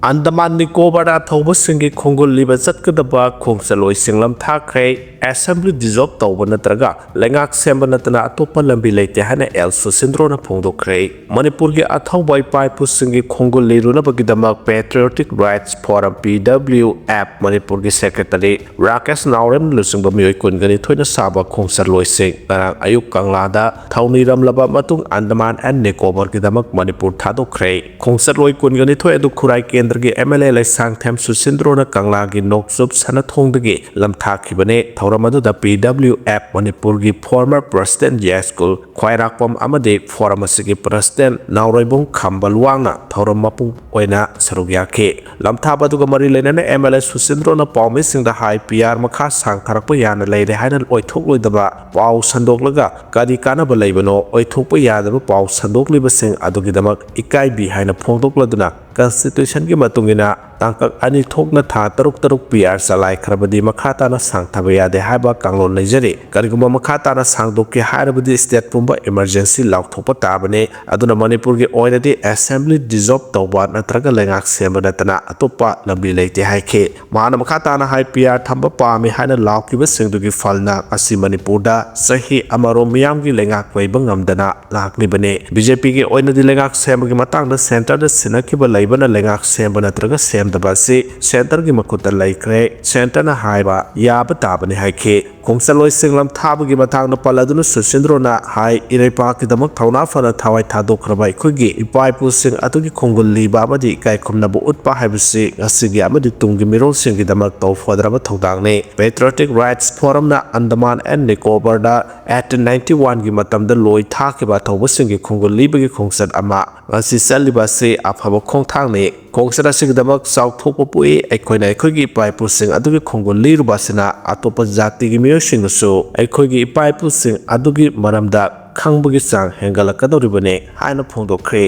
ꯑꯟꯗꯃꯥꯟ ꯅꯤꯀꯣꯕꯥꯔꯗ ꯊꯧꯕꯁꯤꯡꯒꯤ ꯈꯣꯡꯒꯨꯜ ꯂꯤꯕ ꯆꯠꯀꯗꯕ ꯈꯣꯡꯆꯠꯂꯣꯏꯁꯤꯡ ꯂꯝꯊꯥꯈ꯭ꯔꯦ꯫ ꯑꯦꯁꯦꯝꯕ꯭ꯂꯤ ꯗꯤꯖꯣꯜꯕ ꯇꯧꯕ ꯅꯠꯇ꯭ꯔꯒ ꯂꯩꯉꯥꯛ ꯁꯦꯝꯕ ꯅꯠꯇꯅ ꯑꯇꯣꯞꯄ ꯂꯝꯕꯤ ꯂꯩꯇꯦ ꯍꯥꯏꯅ ꯑꯦꯜ ꯁꯨꯁꯤꯟꯗ꯭ꯔꯣꯅ ꯐꯣꯡꯗꯣꯛꯈ꯭ꯔꯦ꯫ ꯃꯅꯤꯄꯨꯔꯒꯤ ꯑꯊꯧꯕ ꯏꯄꯥ ꯏꯄꯨꯁꯤꯡꯒꯤ ꯈꯣꯡꯒꯨꯜ ꯂꯤꯔꯨꯅꯕꯒꯤꯗꯃꯛ Patriotic Rights Forum, P W F, ꯃꯅꯤꯄꯨꯔꯒꯤ ꯁꯦꯀ꯭ꯔꯦꯇꯔꯤ ꯔꯥꯀꯦꯁ ꯅꯥꯎꯔꯦꯝ ꯂꯨꯆꯤꯡꯕ ꯃꯤꯑꯣꯏ ꯀꯨꯟꯒ ꯅꯤꯊꯣꯏꯅ ꯁꯥꯕ ꯈꯣꯡꯆꯠꯂꯣꯏꯁꯤꯡ ꯉꯔꯥꯡ ꯑꯌꯨꯛ ꯀꯪꯂꯥꯗ ꯊꯧꯅꯤꯔꯝꯂꯕ ꯃꯇꯨꯡ ꯑꯟꯗꯃꯥꯟ ꯑꯦꯟ ꯅꯤꯀꯣꯕꯔꯒꯤꯗꯃꯛ ꯃꯅꯤꯄꯨꯔ ꯊꯥꯗꯣꯛꯈ꯭ꯔꯦ꯫ ꯈꯣꯡꯆꯠꯂꯣꯏ ꯀꯨꯟꯒ ꯅꯤꯊꯣꯏ ꯑꯗꯨ ꯈꯨꯔꯥꯏ ꯀꯦꯟꯗ꯭ꯔꯒꯤ M L A ꯂꯩꯁꯥꯡꯊꯦꯝ ꯁꯨꯁꯤꯟꯗ꯭ꯔꯣꯅ ꯀꯪꯂꯥꯒꯤ ꯅꯣꯡꯆꯨꯞ ꯁꯅꯥꯊꯣꯡꯗꯒꯤ ꯂꯝꯊꯥꯈꯤꯕꯅꯤ꯫ ꯊꯧꯔꯝ ꯑꯗꯨꯗ P W F ꯃꯅꯤꯄꯨꯔꯒꯤ former president ꯌꯥꯏꯁ꯭ꯀꯨꯜ ꯈ꯭ꯋꯥꯏꯔꯥꯛꯄꯝ ꯑꯃꯗꯤ forum ꯑꯁꯤꯒꯤ president ꯅꯥꯎꯔꯩꯕꯨꯡ ꯈꯝꯕ ꯂꯨꯋꯥꯡꯅ ꯊꯧꯔꯝ ꯃꯄꯨꯡ ꯑꯣꯏꯅ ꯁꯔꯨꯛ ꯌꯥꯈꯤ꯫ ꯂꯝꯊꯥꯕ ꯑꯗꯨꯒ ꯃꯔꯤ ꯂꯩꯅꯅ M L A ꯁꯨꯁꯤꯟꯗ꯭ꯔꯣꯅ ꯄꯥꯎꯃꯤꯁꯤꯡꯗ ꯍꯥꯏ, P R ꯃꯈꯥ ꯁꯥꯡꯊꯔꯛꯄ ꯌꯥꯅ ꯂꯩꯔꯦ ꯍꯥꯏꯅ ꯑꯣꯏꯊꯣꯛꯂꯣꯏꯗꯕ ꯄꯥꯎ ꯁꯟꯗꯣꯛꯂꯒ ꯀꯔꯤ ꯀꯥꯟꯅꯕ ꯂꯩꯕꯅꯣ? ꯑꯣꯏꯊꯣꯛꯄ ꯌꯥꯗꯕ ꯄꯥꯎ ꯁꯟꯗꯣꯛꯂꯤꯕꯁꯤꯡ ꯑꯗꯨꯒꯤꯗꯃꯛ ꯏꯀꯥꯏꯕꯤ ꯍꯥꯏꯅ ꯐꯣꯡꯗꯣꯛꯂꯗꯨꯅ constitutionꯒꯤ ꯃꯇꯨꯡ ꯏꯟꯅ ꯇꯥꯡꯀꯛ ꯑꯅꯤ ꯊꯣꯛꯅ ꯊꯥ ꯇꯔꯨꯛ ꯇꯔꯨꯛ P R ꯆꯂꯥꯏꯈ꯭ꯔꯕꯗꯤ ꯃꯈꯥ ꯇꯥꯅ ꯁꯥꯡꯊꯕ ꯌꯥꯗꯦ ꯍꯥꯏꯕ ꯀꯥꯡꯂꯣꯟ ꯂꯩꯖꯔꯤ꯫ ꯀꯔꯤꯒꯨꯝꯕ ꯃꯈꯥ ꯇꯥꯅ ꯁꯥꯡꯗꯣꯛꯀꯦ ꯍꯥꯏꯔꯕꯗꯤ state ꯄꯨꯝꯕ emergency ꯂꯥꯎꯊꯣꯛꯄ ꯇꯥꯕꯅꯤ꯫ ꯑꯗꯨꯅ ꯃꯅꯤꯄꯨꯔꯒꯤ ꯑꯣꯏꯅꯗꯤ assembly dissolve ꯇꯧꯕ ꯅꯠꯇ꯭ꯔꯒ ꯂꯩꯉꯥꯛ ꯁꯦꯝꯕ ꯅꯠꯇꯅ ꯑꯇꯣꯞꯄ ꯂꯝꯕꯤ ꯂꯩꯇꯦ ꯍꯥꯏꯈꯤ꯫ ꯃꯍꯥꯛꯅ ꯃꯈꯥ ꯇꯥꯅ ꯍꯥꯏ, P R ꯊꯝꯕ ꯄꯥꯝꯃꯤ ꯍꯥꯏꯅ ꯂꯥꯎꯈꯤꯕꯁꯤꯡꯗꯨꯒꯤ ꯐꯜꯅ ꯉꯁꯤ ꯃꯅꯤꯄꯨꯔꯗ ꯆꯍꯤ ꯑꯃꯔꯣꯝ ꯃꯤꯌꯥꯝꯒꯤ ꯂꯩꯉꯥꯛ ꯂꯩꯕ ꯉꯝꯗꯅ ꯂꯥꯛꯂꯤꯕꯅꯤ꯫ B J Pꯒꯤ ꯑꯣꯏꯅꯗꯤ ꯂꯩꯉꯥꯛ ꯁꯦꯝꯕꯒꯤ ꯃꯇꯥꯡꯗ centreꯗ ꯁꯤꯟꯅꯈꯤꯕ ꯂꯩꯕꯅ ꯂꯩꯉꯥꯛ ꯁꯦꯝꯕ ꯅꯠꯇ꯭ꯔꯒ ꯁꯦꯝ ꯗꯕ ꯑꯁꯤ ꯁꯦꯟꯇꯔꯒꯤ ꯃꯈꯨꯠꯇ ꯂꯩꯈ꯭ꯔꯦ꯫ ꯁꯦꯟꯇꯔꯅ ꯍꯥꯏꯕ ꯌꯥꯕ ꯇꯥꯕꯅꯤ ꯍꯥꯏꯈꯤ꯫ ꯈꯣꯡꯆꯠꯂꯣꯏꯁꯤꯡ ꯂꯝꯊꯥꯕꯒꯤ ꯃꯇꯥꯡꯗ ꯄꯜꯂꯗꯨꯅ ꯁꯨꯁꯤꯟꯗ꯭ꯔꯣꯅ ꯍꯥꯏ, ꯏꯔꯩꯄꯥꯛꯀꯤꯗꯃꯛ ꯊꯧꯅꯥ ꯐꯅ ꯊꯋꯥꯏ ꯊꯥꯗꯣꯛꯈ꯭ꯔꯕ ꯑꯩꯈꯣꯏꯒꯤ ꯏꯄꯥ ꯏꯄꯨꯁꯤꯡ ꯑꯗꯨꯒꯤ ꯈꯣꯡꯒꯨꯜ ꯂꯤꯕ ꯑꯃꯗꯤ ꯏꯀꯥꯏ ꯈꯨꯝꯅꯕ ꯎꯠꯄ ꯍꯥꯏꯕꯁꯤ ꯉꯁꯤꯒꯤ ꯑꯃꯗꯤ ꯇꯨꯡꯒꯤ ꯃꯤꯔꯣꯜꯁꯤꯡꯒꯤꯗꯃꯛ ꯇꯧꯐꯗ꯭ꯔꯕ ꯊꯧꯗꯥꯡꯅꯤ꯫ Patriotic Rights Forumꯅ ꯑꯟꯗꯃꯥꯟ ꯑꯦꯟ ꯅꯤꯀꯣꯕꯔꯗ eighteen ninety oneꯒꯤ ꯃꯇꯝꯗ ꯂꯣꯏ ꯊꯥꯈꯤꯕ ꯑꯊꯧꯕꯁꯤꯡꯒꯤ ꯈꯣꯡꯒꯨꯜ ꯂꯤꯕꯒꯤ ꯈꯣꯡꯆꯠ ꯑꯃ ꯉꯁꯤ ꯆꯠꯂꯤꯕ ꯑꯁꯤ ꯑꯐꯕ ꯈꯣꯡꯊꯥꯡꯅꯤ꯫ ꯈꯣꯡꯆꯠ ꯑꯁꯤꯒꯤꯗꯃꯛ ꯆꯥꯎꯊꯣꯛꯄ ꯄꯣꯛꯏ꯫ ꯑꯩꯈꯣꯏꯅ ꯑꯩꯈꯣꯏꯒꯤ ꯏꯄꯥ ꯏꯄꯨꯁꯤꯡ ꯑꯗꯨꯒꯤ ꯈꯣꯡꯒꯨꯜ ꯂꯤꯔꯨꯕ ꯑꯁꯤꯅ ꯑꯇꯣꯞꯄ ꯖꯥꯇꯤꯒꯤ ꯃꯤꯑꯣꯏꯁꯤꯡꯅꯁꯨ ꯑꯩꯈꯣꯏꯒꯤ ꯏꯄꯥ ꯏꯄꯨꯁꯤꯡ ꯑꯗꯨꯒꯤ ꯃꯔꯝꯗ ꯈꯪꯕꯒꯤ ꯆꯥꯡ ꯍꯦꯟꯒꯠꯂꯛꯀꯗꯧꯔꯤꯕꯅꯤ ꯍꯥꯏꯅ ꯐꯣꯡꯗꯣꯛꯈ꯭ꯔꯤ꯫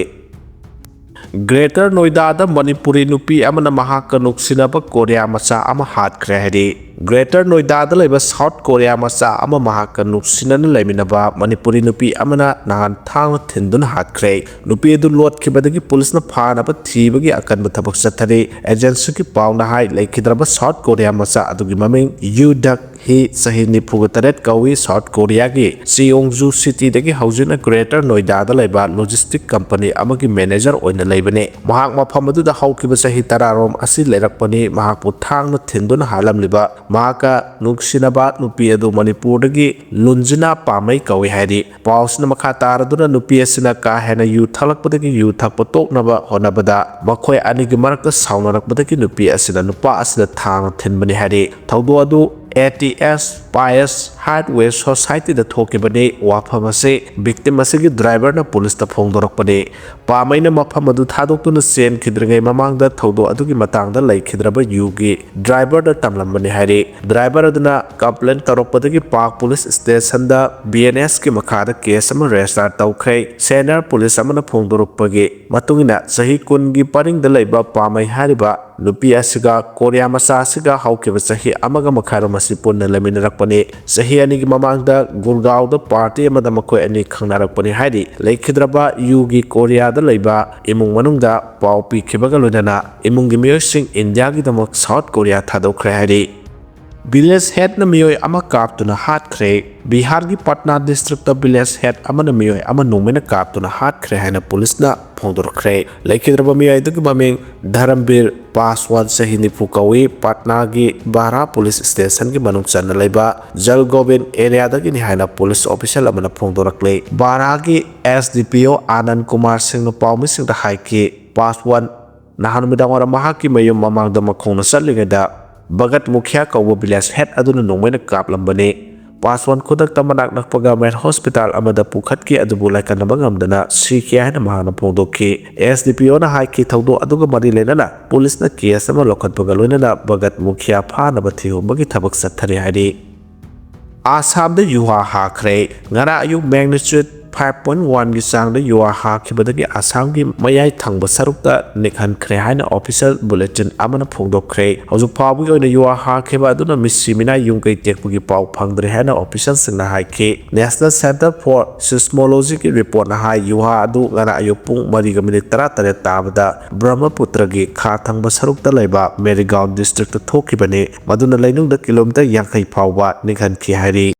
ꯒ꯭ꯔꯦꯇꯔ ꯅꯣꯏꯗꯥꯗ ꯃꯅꯤꯄꯨꯔꯤ ꯅꯨꯄꯤ ꯑꯃꯅ ꯃꯍꯥꯛꯀ ꯅꯨꯡꯁꯤꯅꯕ ꯀꯣꯔꯤꯌꯥ ꯃꯆꯥ ꯑꯃ ꯍꯥꯠꯈ꯭ꯔꯦ ꯍꯥꯏꯔꯤ꯫ ꯒ꯭ꯔꯦꯇꯔ ꯅꯣꯏꯗꯥꯗ ꯂꯩꯕ ꯁꯥꯎꯠ ꯀꯣꯔꯤꯌꯥ ꯃꯆꯥ ꯑꯃ ꯃꯍꯥꯛꯀ ꯅꯨꯡꯁꯤꯅꯅ ꯂꯩꯃꯤꯟꯅꯕ ꯃꯅꯤꯄꯨꯔꯤ ꯅꯨꯄꯤ ꯑꯃꯅ ꯅꯍꯥꯟ ꯊꯥꯡꯅ ꯊꯤꯟꯗꯨꯅ ꯍꯥꯠꯈ꯭ꯔꯦ꯫ ꯅꯨꯄꯤ ꯑꯗꯨ ꯂꯣꯠꯈꯤꯕꯗꯒꯤ ꯄꯨꯂꯤꯁꯅ ꯐꯥꯅꯕ ꯊꯤꯕꯒꯤ ꯑꯀꯟꯕ ꯊꯕꯛ ꯆꯠꯊꯔꯤ꯫ ꯑꯦꯖꯦꯟꯁꯤꯒꯤ ꯄꯥꯎꯅ ꯍꯥꯏ, ꯂꯩꯈꯤꯗ꯭ꯔꯕ ꯁꯥꯎꯠ ꯀꯣꯔꯤꯌꯥ ꯃꯆꯥ ꯑꯗꯨꯒꯤ ꯃꯃꯤꯡ ꯌꯨ ꯗꯛ ꯍꯤ, ꯆꯍꯤ ꯅꯤꯐꯨꯒ ꯇꯔꯦꯠ ꯀꯧꯏ꯫ ꯁꯥꯎꯠ ꯀꯣꯔꯤꯌꯥꯒꯤ ꯆꯤꯌꯣꯡꯖꯨ ꯁꯤꯇꯤꯗꯒꯤ ꯍꯧꯖꯤꯛꯅ ꯒ꯭ꯔꯦꯇꯔ ꯅꯣꯏꯗꯥꯗ ꯂꯩꯕ ꯂꯣꯖꯤꯁꯇꯤꯛ ꯀꯝꯄꯅꯤ ꯑꯃꯒꯤ ꯃꯦꯅꯦꯖꯔ ꯑꯣꯏꯅ ꯂꯩꯕꯅꯤ꯫ ꯃꯍꯥꯛ ꯃꯐꯝ ꯑꯗꯨꯗ ꯍꯧꯈꯤꯕ ꯆꯍꯤ ꯇꯔꯥꯔꯣꯝ ꯑꯁꯤ ꯂꯩꯔꯛꯄꯅꯤ꯫ ꯃꯍꯥꯛꯄꯨ ꯊꯥꯡꯅ ꯊꯤꯟꯗꯨꯅ ꯍꯥꯠꯂꯝꯂꯤꯕ ꯃꯍꯥꯛꯀ ꯅꯨꯡꯁꯤꯅꯕ ꯅꯨꯄꯤ ꯑꯗꯨ ꯃꯅꯤꯄꯨꯔꯗꯒꯤ ꯂꯨꯟꯖꯤꯅꯥ ꯄꯥꯃꯩ ꯀꯧꯏ ꯍꯥꯏꯔꯤ꯫ ꯄꯥꯎꯁꯤꯅ ꯃꯈꯥ ꯇꯥꯔꯗꯨꯅ ꯅꯨꯄꯤ ꯑꯁꯤꯅ ꯀꯥ ꯍꯦꯟꯅ ꯌꯨ ꯊꯛꯂꯛꯄꯗꯒꯤ ꯌꯨ ꯊꯛꯄ ꯇꯣꯛꯅꯕ ꯍꯣꯠꯅꯕꯗ ꯃꯈꯣꯏ ꯑꯅꯤꯒꯤ ꯃꯔꯛꯇ ꯁꯥꯎꯅꯔꯛꯄꯗꯒꯤ ꯅꯨꯄꯤ ꯑꯁꯤꯅ ꯅꯨꯄꯥ ꯑꯁꯤꯗ ꯊꯥꯡꯅ ꯊꯤꯟꯕꯅꯤ ꯍꯥꯏꯔꯤ꯫ ꯊꯧꯗꯣꯛ ꯑꯗꯨ ꯑꯦ ꯇꯤ ꯑꯦꯁ ꯄꯥꯏꯁ ꯍꯥꯔꯗꯋꯦꯌꯔ ꯁꯣꯁꯥꯏꯇꯤꯗ ꯊꯣꯛꯈꯤꯕꯅꯤ꯫ ꯋꯥꯐꯝ ꯑꯁꯤ ꯚꯤꯛꯇꯤꯝ ꯑꯁꯤꯒꯤ ꯗ꯭ꯔꯥꯏꯚꯔꯅ ꯄꯨꯂꯤꯁꯇ ꯐꯣꯡꯗꯣꯔꯛꯄꯅꯤ꯫ ꯄꯥꯃꯩꯅ ꯃꯐꯝ ꯑꯗꯨ ꯊꯥꯗꯣꯛꯇꯨꯅ ꯆꯦꯟꯈꯤꯗ꯭ꯔꯤꯉꯩ ꯃꯃꯥꯡꯗ ꯊꯧꯗꯣꯛ ꯑꯗꯨꯒꯤ ꯃꯇꯥꯡꯗ ꯂꯩꯈꯤꯗ꯭ꯔꯕ ꯌꯨꯒꯤ ꯗ꯭ꯔꯥꯏꯚꯔꯗ ꯇꯝꯂꯝꯕꯅꯤ ꯍꯥꯏꯔꯤ꯫ ꯗ꯭ꯔꯥꯏꯚꯔ ꯑꯗꯨꯅ ꯀꯝꯄ꯭ꯂꯦꯟ ꯇꯧꯔꯛꯄꯗꯒꯤ ꯄꯥꯛ ꯄꯨꯂꯤꯁ ꯁ꯭ꯇꯦꯁꯟꯗ ꯕꯤ ꯑꯦꯟ ꯑꯦꯁꯀꯤ ꯃꯈꯥꯗ ꯀꯦꯁ ꯑꯃ ꯔꯦꯖꯤꯁꯇꯥꯔ ꯇꯧꯈ꯭ꯔꯦ꯫ ꯁꯦꯅꯤꯌꯔ ꯄꯨꯂꯤꯁ ꯑꯃꯅ ꯐꯣꯡꯗꯣꯔꯛꯄꯒꯤ ꯃꯇꯨꯡ ꯏꯟꯅ ꯆꯍꯤ ꯀꯨꯟꯒꯤ ꯄꯔꯤꯡꯗ ꯂꯩꯕ ꯄꯥꯃꯩ ꯍꯥꯏꯔꯤꯕ ꯅꯨꯄꯤ ꯑꯁꯤꯒ ꯀꯣꯔꯤꯌꯥ ꯃꯆꯥ ꯑꯁꯤꯒ ꯍꯧꯈꯤꯕ ꯆꯍꯤ ꯑꯃꯒ ꯃꯈꯥꯏꯔꯣꯝ ꯑꯁꯤ ꯄꯨꯟꯅ ꯂꯩꯃꯤꯟꯅꯔꯛꯄꯅꯤ꯫ ꯆꯍꯤ ꯑꯅꯤꯒꯤ ꯃꯃꯥꯡꯗ ꯒꯨꯔꯒꯥꯎꯗ ꯄꯥꯔꯇꯤ ꯑꯃꯗ ꯃꯈꯣꯏ ꯑꯅꯤ ꯈꯪꯅꯔꯛꯄꯅꯤ ꯍꯥꯏꯔꯤ꯫ ꯂꯩꯈꯤꯗ꯭ꯔꯕ ꯌꯨꯒꯤ ꯀꯣꯔꯤꯌꯥꯗ ꯂꯩꯕ ꯏꯃꯨꯡ ꯃꯅꯨꯡꯗ ꯄꯥꯎ ꯄꯤꯈꯤꯕꯒ ꯂꯣꯏꯅꯅ ꯏꯃꯨꯡꯒꯤ ꯃꯤꯑꯣꯏꯁꯤꯡ ꯏꯟꯗꯤꯌꯥꯒꯤꯗꯃꯛ ꯁꯥꯎꯠ ꯀꯣꯔꯤꯌꯥ ꯊꯥꯗꯣꯛꯈ꯭ꯔꯦ ꯍꯥꯏꯔꯤ꯫ Village headꯅ ꯃꯤꯑꯣꯏ ꯑꯃ ꯀꯥꯞꯇꯨꯅ ꯍꯥꯠꯈ꯭ꯔꯦ꯫ ꯕꯤꯍꯥꯔꯒꯤ ꯄꯠꯅꯥ districtꯇ village head ꯑꯃꯅ ꯃꯤꯑꯣꯏ ꯑꯃ ꯅꯣꯡꯃꯩꯅ ꯀꯥꯞꯇꯨꯅ ꯍꯥꯠꯈ꯭ꯔꯦ ꯍꯥꯏꯅ ꯄꯨꯂꯤꯁꯅ ꯐꯣꯡꯗꯣꯔꯛꯈ꯭ꯔꯦ꯫ ꯂꯩꯈꯤꯗ꯭ꯔꯕ ꯃꯤꯑꯣꯏ ꯑꯗꯨꯒꯤ ꯃꯃꯤꯡ ꯙꯔꯝꯕꯤꯔ ꯄꯥꯁꯋꯥꯟ, ꯆꯍꯤ ꯅꯤꯐꯨ ꯀꯧꯏ꯫ ꯄꯠꯅꯥꯒꯤ ꯕꯥꯔꯥ ꯄꯨꯂꯤꯁ ꯁ꯭ꯇꯦꯁꯟꯒꯤ ꯃꯅꯨꯡ ꯆꯟꯅ ꯂꯩꯕ ꯖꯜ ꯒꯣꯕꯤꯟ ꯑꯦꯔꯤꯌꯥꯗꯒꯤꯅꯤ ꯍꯥꯏꯅ ꯄꯨꯂꯤꯁ ꯑꯣꯐꯤꯁꯤꯌꯦꯜ ꯑꯃꯅ ꯐꯣꯡꯗꯣꯔꯛꯂꯤ꯫ ꯕꯥꯔꯥꯒꯤ ꯑꯦꯁ ꯗꯤ ꯄꯤ ꯑꯣ ꯑꯥꯅꯟ ꯀꯨꯃꯥꯔ ꯁꯤꯡꯅ ꯄꯥꯎꯃꯤꯁꯤꯡꯗ ꯍꯥꯏꯈꯤ, ꯄꯥꯁꯋꯥꯟ ꯅꯍꯥꯟ ꯅꯨꯃꯤꯗꯥꯡ ꯋꯥꯏꯔꯝ ꯃꯍꯥꯛꯀꯤ ꯃꯌꯨꯝ ꯃꯃꯥꯡꯗ ꯃꯈꯣꯡꯅ ꯆꯠꯂꯤꯉꯩꯗ ꯚꯒꯠ ꯃꯨꯈꯤꯌꯥ ꯀꯧꯕ village head ꯑꯗꯨꯅ ꯅꯣꯡꯃꯩꯅ ꯀꯥꯞꯂꯝꯕꯅꯤ꯫ ꯄꯥꯁꯋꯥꯟ ꯈꯨꯗꯛꯇ ꯃꯅꯥꯛ ꯅꯛꯄ ꯒꯚꯔꯟꯃꯦꯟꯠ ꯍꯣꯁꯄꯤꯇꯥꯜ ꯑꯃꯗ ꯄꯨꯈꯠꯈꯤ, ꯑꯗꯨꯕꯨ ꯂꯥꯏꯀꯠꯅꯕ ꯉꯝꯗꯅ ꯁꯤꯈꯤ ꯍꯥꯏꯅ ꯃꯍꯥꯛꯅ ꯐꯣꯡꯗꯣꯛꯈꯤ꯫ ꯑꯦꯁ ꯗꯤ ꯄꯤ ꯑꯣꯅ ꯍꯥꯏꯈꯤ, ꯊꯧꯗꯣꯛ ꯑꯗꯨꯒ ꯃꯔꯤ ꯂꯩꯅꯅ ꯄꯨꯂꯤꯁꯅ ꯀꯦꯁ ꯑꯃ ꯂꯧꯈꯠꯄꯒ ꯂꯣꯏꯅꯅ ꯚꯒꯠ ꯃꯨꯈꯤꯌꯥ ꯐꯥꯅꯕ ꯊꯤꯍꯨꯝꯕꯒꯤ ꯊꯕꯛ ꯆꯠꯊꯔꯤ ꯍꯥꯏꯔꯤ꯫ ꯑꯁꯥꯝꯗ ꯌꯨꯍꯥ ꯍꯥꯈ꯭ꯔꯦ꯫ ꯉꯔꯥꯡ ꯑꯌꯨꯛ magnitude five point oneꯒꯤ ꯆꯥꯡꯗ ꯌꯨꯍꯥ ꯍꯥꯈꯤꯕꯗꯒꯤ ꯑꯁꯥꯝꯒꯤ ꯃꯌꯥꯏ ꯊꯪꯕ ꯁꯔꯨꯛꯇ ꯅꯤꯛꯍꯟꯈ꯭ꯔꯦ ꯍꯥꯏꯅ ꯑꯣꯐꯤꯁꯤꯌꯦꯜ ꯕꯨꯂꯦꯇꯤꯟ ꯑꯃꯅ ꯐꯣꯡꯗꯣꯛꯈ꯭ꯔꯦ꯫ ꯍꯧꯖꯤꯛ ꯐꯥꯎꯕꯒꯤ ꯑꯣꯏꯅ ꯌꯨꯍꯥ ꯍꯥꯈꯤꯕ ꯑꯗꯨꯅ ꯃꯤꯁꯤ ꯃꯤꯅꯥꯏ ꯌꯨꯝ ꯀꯩ ꯇꯦꯛꯄꯒꯤ ꯄꯥꯎ ꯐꯪꯗ꯭ꯔꯦ ꯍꯥꯏꯅ ꯑꯣꯐꯤꯁꯤꯌꯦꯜꯁꯤꯡꯅ ꯍꯥꯏꯈꯤ꯫ National Centre for Seismologyꯒꯤ ꯔꯤꯄꯣꯔꯠꯅ ꯍꯥꯏ, ꯌꯨꯍꯥ ꯑꯗꯨ ꯉꯔꯥꯡ ꯑꯌꯨꯛ ꯄꯨꯡ ꯃꯔꯤꯒ ꯃꯤꯅꯤꯠ ꯇꯔꯥꯇꯔꯦꯠ ꯇꯥꯕꯗ ꯕ꯭ꯔꯍꯃꯄꯨꯇ꯭ꯔꯒꯤ ꯈꯥ ꯊꯪꯕ ꯁꯔꯨꯛꯇ ꯂꯩꯕ ꯃꯦꯔꯤꯒꯥꯎꯟ districtꯇ ꯊꯣꯛꯈꯤꯕꯅꯤ, ꯃꯗꯨꯅ ꯂꯩꯅꯨꯡꯗ ꯀꯤꯂꯣꯃꯤꯇꯔ ꯌꯥꯡꯈꯩ ꯐꯥꯎꯕ ꯅꯤꯛꯍꯟꯈꯤ ꯍꯥꯏꯔꯤ꯫